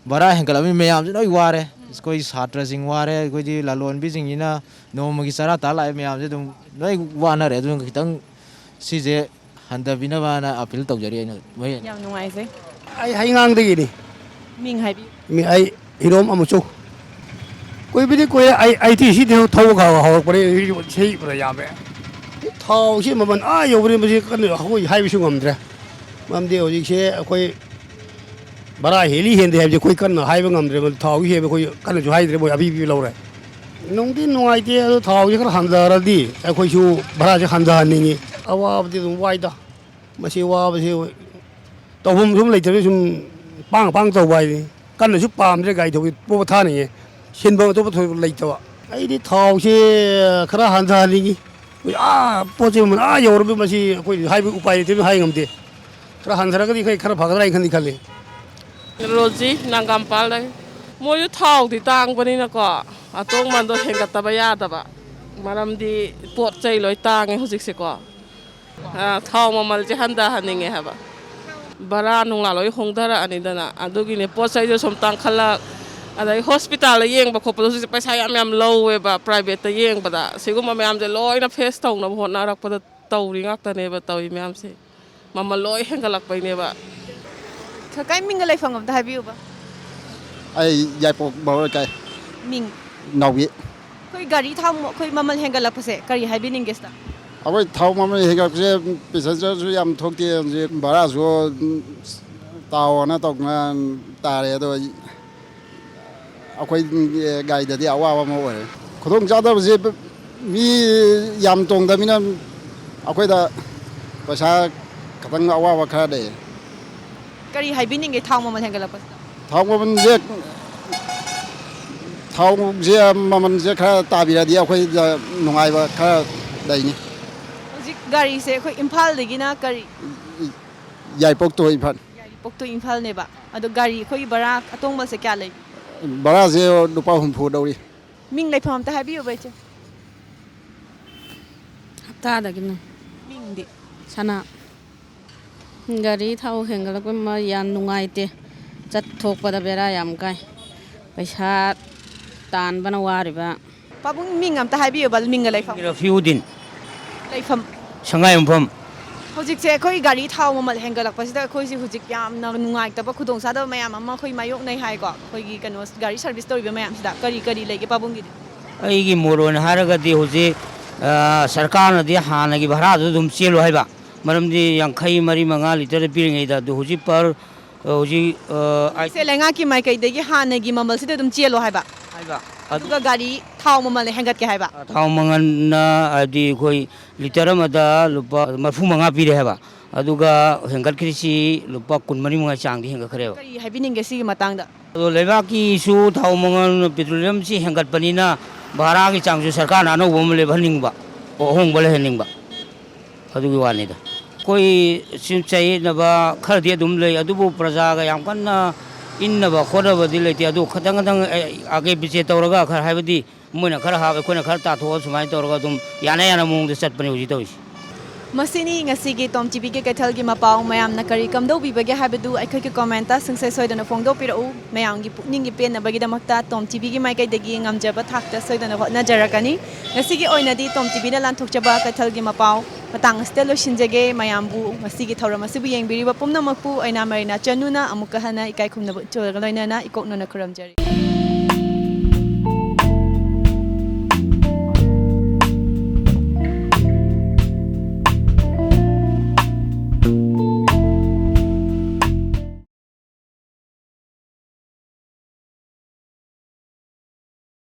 ꯚꯔꯥ ꯍꯦꯟꯒꯠꯂꯛꯄꯅꯤꯅ ꯃꯌꯥꯝꯁꯦ ꯂꯣꯏ ꯋꯥꯔꯦ꯫ ꯑꯩꯈꯣꯏ ꯁꯥꯇ꯭ꯔꯁꯤꯡ ꯋꯥꯔꯦ, ꯑꯩꯈꯣꯏꯗꯤ ꯂꯂꯣꯟꯕꯤꯁꯤꯡꯁꯤꯅ ꯅꯣꯡꯃꯒꯤ ꯆꯔꯥ ꯇꯥꯜ ꯂꯥꯛꯏ ꯃꯌꯥꯝꯁꯦ ꯑꯗꯨꯝ ꯂꯣꯏ ꯋꯥꯅꯔꯦ꯫ ꯑꯗꯨꯅ ꯈꯤꯇꯪ ꯁꯤꯁꯦ ꯍꯟꯊꯕꯤꯅꯕꯅ ꯑꯥꯄꯤꯜ ꯇꯧꯖꯔꯤ ꯑꯩꯅ꯫ ꯃꯣꯏ ꯌꯥꯝ ꯅꯨꯡꯉꯥꯏꯖꯩ꯫ ꯑꯩ ꯍꯩꯉꯥꯡꯗꯒꯤꯅꯤ꯫ ꯃꯤꯡ ꯍꯥꯏꯕꯤꯌꯨ꯫ ꯃꯤ-, ꯑꯩ ꯍꯤꯔꯣꯝ ꯑꯃꯨꯆꯧ꯫ ꯀꯨꯏꯕꯗꯤ ꯀꯨꯏꯔꯦ, ꯑꯩ, ꯑꯩ ꯇꯤ ꯁꯤꯗꯤ ꯊꯧꯕ ꯈꯔ ꯍꯧꯔꯛꯄꯅꯦ, ꯏꯁꯩ ꯐꯅ ꯌꯥꯝꯃꯦ꯫ ꯊꯥꯎꯁꯤ ꯃꯃꯜ ꯑꯥ ꯌꯧꯕꯅꯤ, ꯃꯁꯤ ꯀꯟꯅ ꯑꯩꯈꯣꯏ ꯍꯥꯏꯕꯁꯨ ꯉꯝꯗ꯭ꯔꯦ꯫ ꯃꯔꯝꯗꯤ ꯍꯧꯖꯤꯛꯁꯦ ꯑꯩꯈꯣꯏ ꯚꯔꯥ ꯍꯦꯜꯂꯤ ꯍꯦꯟꯗꯦ ꯍꯥꯏꯕꯁꯦ ꯑꯩꯈꯣꯏ ꯀꯟꯅ ꯍꯥꯏꯕ ꯉꯝꯗ꯭ꯔꯦ, ꯃꯗꯨ ꯊꯥꯎꯒꯤ ꯍꯦꯟꯕ ꯑꯩꯈꯣꯏ ꯀꯟꯅꯁꯨ ꯍꯥꯏꯗ꯭ꯔꯦ, ꯃꯣꯏ ꯑꯄꯤ ꯑꯄꯤ ꯂꯧꯔꯦ꯫ ꯅꯨꯡꯗꯤ ꯅꯨꯡꯉꯥꯏꯇꯦ, ꯑꯗꯣ ꯊꯥꯎꯁꯦ ꯈꯔ ꯍꯟꯊꯔꯗꯤ ꯑꯩꯈꯣꯏꯁꯨ ꯚꯔꯥꯁꯦ ꯍꯟꯊꯍꯟꯅꯤꯡꯉꯤ꯫ ꯑꯋꯥꯕꯗꯤ ꯑꯗꯨꯝ ꯋꯥꯏꯗ, ꯃꯁꯤ ꯋꯥꯕꯁꯤ ꯇꯧꯐꯝ ꯁꯨꯝ ꯂꯩꯇꯕꯅꯤ, ꯁꯨꯝ ꯄꯥꯡ ꯄꯥꯡ ꯇꯧꯕ ꯍꯥꯏꯗꯨꯅꯤ꯫ ꯀꯟꯅꯁꯨ ꯄꯥꯝꯗ꯭ꯔꯦ ꯒꯥꯔꯤ ꯊꯧꯕ ꯊꯥꯅꯤꯡꯉꯦ, ꯁꯤꯟꯐꯝ ꯑꯇꯣꯞꯄ ꯊꯣꯏꯕ ꯂꯩꯇꯕ꯫ ꯑꯩꯗꯤ ꯊꯥꯎꯁꯦ ꯈꯔ ꯍꯟꯊꯍꯟꯅꯤꯡꯉꯤ꯫ ꯑꯥ, ꯄꯣꯠ ꯆꯩ ꯃꯃꯜ ꯑꯥ ꯌꯧꯔꯕ, ꯃꯁꯤ ꯑꯩꯈꯣꯏ ꯍꯥꯏꯕ ꯎꯄꯥꯏ ꯂꯩꯇꯕꯅꯤ, ꯍꯥꯏ ꯉꯝꯗꯦ꯫ ꯈꯔ ꯍꯟꯊꯔꯒꯗꯤ ꯑꯩꯈꯣꯏ ꯈꯔ ꯐꯒꯗ꯭ꯔꯥ ꯍꯥꯏꯅ ꯈꯟꯗꯤ ꯈꯜꯂꯤ꯫ ꯔꯣꯖꯤ ꯅꯥꯒꯥꯝꯄꯥꯜꯗꯒꯤ꯫ ꯃꯣꯏꯁꯨ ꯊꯥꯎꯗꯤ ꯇꯥꯡꯕꯅꯤꯅꯀꯣ, ꯑꯇꯣꯡꯃꯟꯗꯣ ꯍꯦꯟꯒꯠꯇꯕ ꯌꯥꯗꯕ, ꯃꯔꯝꯗꯤ ꯄꯣꯠ ꯆꯩ ꯂꯣꯏ ꯇꯥꯡꯉꯦ ꯍꯧꯖꯤꯛꯁꯦꯀꯣ꯫ ꯑꯥ, ꯊꯥꯎ ꯃꯃꯜꯁꯦ ꯍꯟꯊꯍꯟꯅꯤꯡꯉꯦ ꯍꯥꯏꯕ꯫ ꯚꯔꯥ ꯅꯨꯡꯂꯥ ꯂꯣꯏ ꯍꯣꯡꯊꯔꯛꯑꯅꯤꯗꯅ, ꯑꯗꯨꯒꯤꯅꯦ꯫ ꯄꯣꯠ ꯆꯩꯁꯨ ꯁꯨꯝ ꯇꯥꯡꯈꯠꯂꯛ, ꯑꯗꯩ ꯍꯣꯁꯄꯤꯇꯥꯜꯗ ꯌꯦꯡꯕ ꯈꯣꯠꯄꯗꯁꯨ ꯍꯧꯖꯤꯛ ꯄꯩꯁꯥ ꯌꯥꯝ ꯌꯥꯝ ꯂꯧꯋꯦꯕ, ꯄ꯭ꯔꯥꯏꯚꯦꯠꯇ ꯌꯦꯡꯕꯗ꯫ ꯁꯤꯒꯨꯝꯕ ꯃꯌꯥꯝꯁꯦ ꯂꯣꯏꯅ ꯐꯦꯁ ꯇꯧꯅꯕ ꯍꯣꯠꯅꯔꯛꯄꯗ ꯇꯧꯔꯤ ꯉꯥꯛꯇꯅꯦꯕ ꯇꯧꯔꯤ ꯃꯌꯥꯝꯁꯦ꯫ ꯃꯃꯜ ꯂꯣꯏ ꯍꯦꯟꯒꯠꯂꯛꯄꯩꯅꯦꯕ꯫ ꯀꯀꯥꯏ ꯃꯤꯡꯒ ꯂꯩꯐꯝ ꯑꯝꯇ ꯍꯥꯏꯕꯤꯌꯨꯕ꯫ ꯑꯩ ꯌꯥꯏꯄꯣꯛ ꯕꯥꯎ ꯂꯩꯀꯥꯏ꯫ ꯃꯤꯡ? ꯅꯥꯎꯕꯤ꯫ ꯑꯩꯈꯣꯏ ꯒꯥꯔꯤ ꯊꯥꯎ ꯃ-, ꯑꯩꯈꯣꯏ ꯃꯃꯜ ꯍꯦꯟꯒꯠꯂꯛꯄꯁꯦ ꯀꯔꯤ ꯍꯥꯏꯕꯤꯅꯤꯡꯒꯦ ꯁꯤꯗ? ꯑꯩꯈꯣꯏ ꯊꯥꯎ ꯃꯃꯜ ꯍꯦꯟꯒꯠꯂꯛꯄꯁꯦ ꯄꯦꯁꯦꯟꯖꯔꯁꯨ ꯌꯥꯝ ꯊꯣꯛꯇꯦ, ꯍꯧꯖꯤꯛ ꯚꯔꯥꯁꯨ, ꯎꯝ, ꯇꯥꯎꯑꯣꯅ ꯇꯧꯗꯅ ꯇꯥꯔꯦ꯫ ꯑꯗꯣ ꯑꯩꯈꯣꯏ ꯒꯥꯔꯤꯗꯗꯤ ꯑꯋꯥꯕ ꯑꯃ ꯑꯣꯏꯔꯦ꯫ ꯈꯨꯗꯣꯡ ꯆꯥꯗꯕꯁꯦ ꯃꯤ ꯌꯥꯝ ꯇꯣꯡꯗꯕꯅꯤꯅ ꯑꯩꯈꯣꯏꯗ ꯄꯩꯁꯥ ꯈꯤꯇꯪ ꯑꯋꯥꯕ ꯈꯔ ꯂꯩ꯫ ꯀꯔꯤ ꯍꯥꯏꯕꯤꯅꯤꯡꯒꯦ ꯊꯥꯎ ꯃꯃꯜ ꯍꯦꯟꯒꯠꯂꯛꯄꯁꯤꯗ? ꯊꯥꯎ ꯃꯃꯜꯁꯦ, ꯊꯥꯎꯁꯦ ꯃꯃꯜꯁꯦ ꯈꯔ ꯇꯥꯕꯤꯔꯗꯤ ꯑꯩꯈꯣꯏꯗ ꯅꯨꯡꯉꯥꯏꯕ ꯈꯔ ꯂꯩꯅꯤ꯫ ꯍꯧꯖꯤꯛ ꯒꯥꯔꯤꯁꯦ ꯑꯩꯈꯣꯏ ꯏꯝꯐꯥꯜꯗꯒꯤꯅ ꯀꯔꯤ? ꯌꯥꯏꯄꯣꯛꯇꯣ ꯏꯝꯐꯥꯜ꯫ ꯌꯥꯏꯔꯤꯄꯣꯛꯇꯣ ꯏꯝꯐꯥꯜꯅꯦꯕ꯫ ꯑꯗꯣ ꯒꯥꯔꯤ ꯑꯩꯈꯣꯏꯒꯤ ꯚꯔꯥ ꯑꯇꯣꯡꯕꯁꯦ ꯀꯌꯥ ꯂꯩ? ꯚꯔꯥꯁꯦ ꯂꯨꯄꯥ ꯍꯨꯝꯐꯨ ꯂꯧꯔꯤ꯫ ꯃꯤꯡ ꯂꯩꯐꯝ ꯑꯝꯇ ꯍꯥꯏꯕꯤꯌꯨꯕ ꯏꯆꯦ꯫ ꯍꯞꯇꯥꯗꯒꯤꯅ꯫ ꯃꯤꯡꯗꯤ? ꯁꯅꯥ꯫ ꯒꯥꯔꯤ ꯊꯥꯎ ꯍꯦꯟꯒꯠꯂꯛꯄ ꯃ-, ꯌꯥꯝ ꯅꯨꯡꯉꯥꯏꯇꯦ꯫ ꯆꯠꯊꯣꯛꯄꯗ ꯕꯦꯔꯥ ꯌꯥꯝ ꯀꯥꯏ꯫ ꯄꯩꯁꯥ ꯇꯥꯟꯕꯅ ꯋꯥꯔꯤꯕ꯫ ꯄꯥꯕꯨꯡ, ꯃꯤꯡ ꯑꯝꯇ ꯍꯥꯏꯕꯤꯌꯨꯕ, ꯃꯤꯡꯒ ꯂꯩꯐꯝ? ꯔꯐꯤꯎꯗꯤꯟ, ꯂꯩꯐꯝ꯫ ꯁꯉꯥꯏꯌꯨꯝꯐꯝ꯫ ꯍꯧꯖꯤꯛꯁꯦ ꯑꯩꯈꯣꯏ ꯒꯥꯔꯤ ꯊꯥꯎ ꯃꯃꯜ ꯍꯦꯟꯒꯠꯂꯛꯄꯁꯤꯗ ꯑꯩꯈꯣꯏꯁꯦ ꯍꯧꯖꯤꯛ ꯌꯥꯝꯅ ꯅꯨꯡꯉꯥꯏꯇꯕ, ꯈꯨꯗꯣꯡꯆꯥꯗꯕ ꯃꯌꯥꯝ ꯑꯃ ꯑꯩꯈꯣꯏ ꯃꯥꯌꯣꯛꯅꯩ ꯍꯥꯏꯀꯣ꯫ ꯑꯩꯈꯣꯏꯒꯤ ꯀꯩꯅꯣ, ꯒꯥꯔꯤ ꯁꯥꯔꯚꯤꯁ ꯇꯧꯔꯤꯕ ꯃꯌꯥꯝꯁꯤꯗ ꯀꯔꯤ ꯀꯔꯤ ꯂꯩꯒꯦ ꯄꯥꯕꯨꯡꯒꯤꯗꯤ? ꯑꯩꯒꯤ ꯃꯣꯠ ꯑꯣꯏꯅ ꯍꯥꯏꯔꯒꯗꯤ ꯍꯧꯖꯤꯛ ꯑ, ꯁꯔꯀꯥꯔꯅꯗꯤ ꯍꯥꯟꯅꯒꯤ ꯚꯔꯥꯗꯨ ꯑꯗꯨꯝ ꯆꯦꯜꯂꯨ ꯍꯥꯏꯕ, ꯃꯔꯝꯗꯤ ꯌꯥꯡꯈꯩ ꯃꯔꯤ ꯃꯉꯥ ꯂꯤꯇꯔꯗ ꯄꯤꯔꯤꯉꯩꯗ, ꯑꯗꯨ ꯍꯧꯖꯤꯛ ꯄꯔ ꯍꯧꯖꯤꯛ ꯑ, ꯑꯥꯏ- ꯁꯦ, ꯂꯩꯉꯥꯛꯀꯤ ꯃꯥꯏꯀꯩꯗꯒꯤ ꯍꯥꯟꯅꯒꯤ ꯃꯃꯜꯁꯤꯗ ꯑꯗꯨꯝ ꯆꯦꯜꯂꯣ ꯍꯥꯏꯕ, ꯍꯥꯏꯕ꯫ ꯑꯗꯨꯒ ꯒꯥꯔꯤ ꯊꯥꯎ ꯃꯃꯜ ꯍꯦꯟꯒꯠꯀꯦ ꯍꯥꯏꯕ꯫ ꯊꯥꯎ ꯃꯃꯜꯅ ꯍꯥꯏꯕꯗꯤ ꯑꯩꯈꯣꯏ ꯂꯤꯇꯔ ꯑꯃꯗ ꯂꯨꯄꯥ ꯃꯔꯤꯐꯨ ꯃꯉꯥ ꯄꯤꯔꯦ ꯍꯥꯏꯕ, ꯑꯗꯨꯒ ꯍꯦꯟꯒꯠꯈ꯭ꯔꯤꯁꯤ ꯂꯨꯄꯥ ꯀꯨꯟ ꯃꯔꯤ ꯃꯉꯥ ꯆꯥꯡꯗꯤ ꯍꯦꯟꯒꯠꯈ꯭ꯔꯦꯕ꯫ ꯀꯔꯤ ꯍꯥꯏꯕꯤꯅꯤꯡꯒꯦ ꯁꯤꯒꯤ ꯃꯇꯥꯡꯗ? ꯑꯗꯣ ꯂꯩꯕꯥꯛꯀꯤꯁꯨ ꯊꯥꯎ ꯃꯃꯜ, ꯄꯦꯇ꯭ꯔꯣꯂꯤꯌꯝꯁꯤ ꯍꯦꯟꯒꯠꯄꯅꯤꯅ ꯚꯥꯔꯥꯒꯤ ꯆꯥꯡꯁꯨ ꯁꯔꯀꯥꯔꯅ ꯑꯅꯧꯕ ꯑꯃ ꯂꯦꯞꯍꯟꯅꯤꯡꯕ, ꯑꯍꯣꯡꯕ ꯂꯩꯍꯟꯅꯤꯡꯕ, ꯑꯗꯨꯒꯤ ꯋꯥꯅꯤꯗ꯫ ꯑꯩꯈꯣꯏ ꯁꯨꯝ ꯆꯌꯦꯠꯅꯕ ꯈꯔꯗꯤ ꯑꯗꯨꯝ ꯂꯩ, ꯑꯗꯨꯕꯨ ꯄ꯭ꯔꯖꯥꯒ ꯌꯥꯝ ꯀꯟꯅ ꯏꯟꯅꯕ ꯈꯣꯠꯅꯕꯗꯤ ꯂꯩꯇꯦ꯫ ꯑꯗꯨ ꯈꯇꯪ ꯈꯇꯪ, ꯑꯦ, ꯑꯥꯒꯦ ꯄꯤꯆꯦ ꯇꯧꯔꯒ ꯈꯔ, ꯍꯥꯏꯕꯗꯤ ꯃꯣꯏꯅ ꯈꯔ ꯍꯥꯞ, ꯑꯩꯈꯣꯏꯅ ꯈꯔ ꯇꯥꯊꯣꯛꯑ, ꯁꯨꯃꯥꯏꯅ ꯇꯧꯔꯒ ꯑꯗꯨꯝ ꯌꯥꯅ ꯌꯥꯅ ꯃꯑꯣꯡꯗ ꯆꯠꯄꯅꯦ ꯍꯧꯖꯤꯛ ꯇꯧꯔꯤꯁꯦ꯫ ꯃꯁꯤꯅꯤ ꯉꯁꯤꯒꯤ ꯇꯣꯝ ꯇꯤꯚꯤꯒꯤ ꯀꯩꯊꯦꯜꯒꯤ ꯃꯄꯥꯎ꯫ ꯃꯌꯥꯝꯅ ꯀꯔꯤ ꯀꯝꯗꯧꯕꯤꯕꯒꯦ ꯍꯥꯏꯕꯗꯨ ꯑꯩꯈꯣꯏꯒꯤ ꯀꯣꯃꯦꯟꯇ ꯁꯨꯡꯁꯣꯏ ꯁꯣꯏꯗꯅ ꯐꯣꯡꯗꯣꯛꯄꯤꯔꯛꯎ꯫ ꯃꯌꯥꯝꯒꯤ ꯄꯨꯛꯅꯤꯡꯒꯤ ꯄꯦꯟꯅꯕꯒꯤꯗꯃꯛꯇ ꯇꯣꯝ ꯇꯤꯚꯤꯒꯤ ꯃꯥꯏꯀꯩꯗꯒꯤ ꯉꯝꯖꯕ ꯊꯥꯛꯇ ꯁꯣꯏꯗꯅ ꯍꯣꯠꯅꯖꯔꯛꯀꯅꯤ꯫ ꯉꯁꯤꯒꯤ ꯑꯣꯏꯅꯗꯤ ꯇꯣꯝ ꯇꯤꯚꯤꯅ ꯂꯥꯟꯊꯣꯛꯆꯕ ꯀꯩꯊꯦꯜꯒꯤ ꯃꯄꯥꯎ ꯃꯇꯥꯡ ꯑꯁꯤꯗ ꯂꯣꯏꯁꯤꯟꯖꯒꯦ꯫ ꯃꯌꯥꯝꯕꯨ ꯉꯁꯤꯒꯤ ꯊꯧꯔꯝ ꯑꯁꯤꯕꯨ ꯌꯦꯡꯕꯤꯔꯤꯕ ꯄꯨꯝꯅꯃꯛꯄꯨ ꯑꯩꯅ ꯃꯔꯤꯅꯥ ꯆꯅꯨꯅ ꯑꯃꯨꯛꯀ ꯍꯟꯅ ꯏꯀꯥꯏ ꯈꯨꯝꯅꯕ ꯎꯠꯆꯔꯒ ꯂꯣꯏꯅꯅ ꯏꯀꯣꯛꯅꯅ ꯈꯨꯔꯨꯝꯖꯔꯤ꯫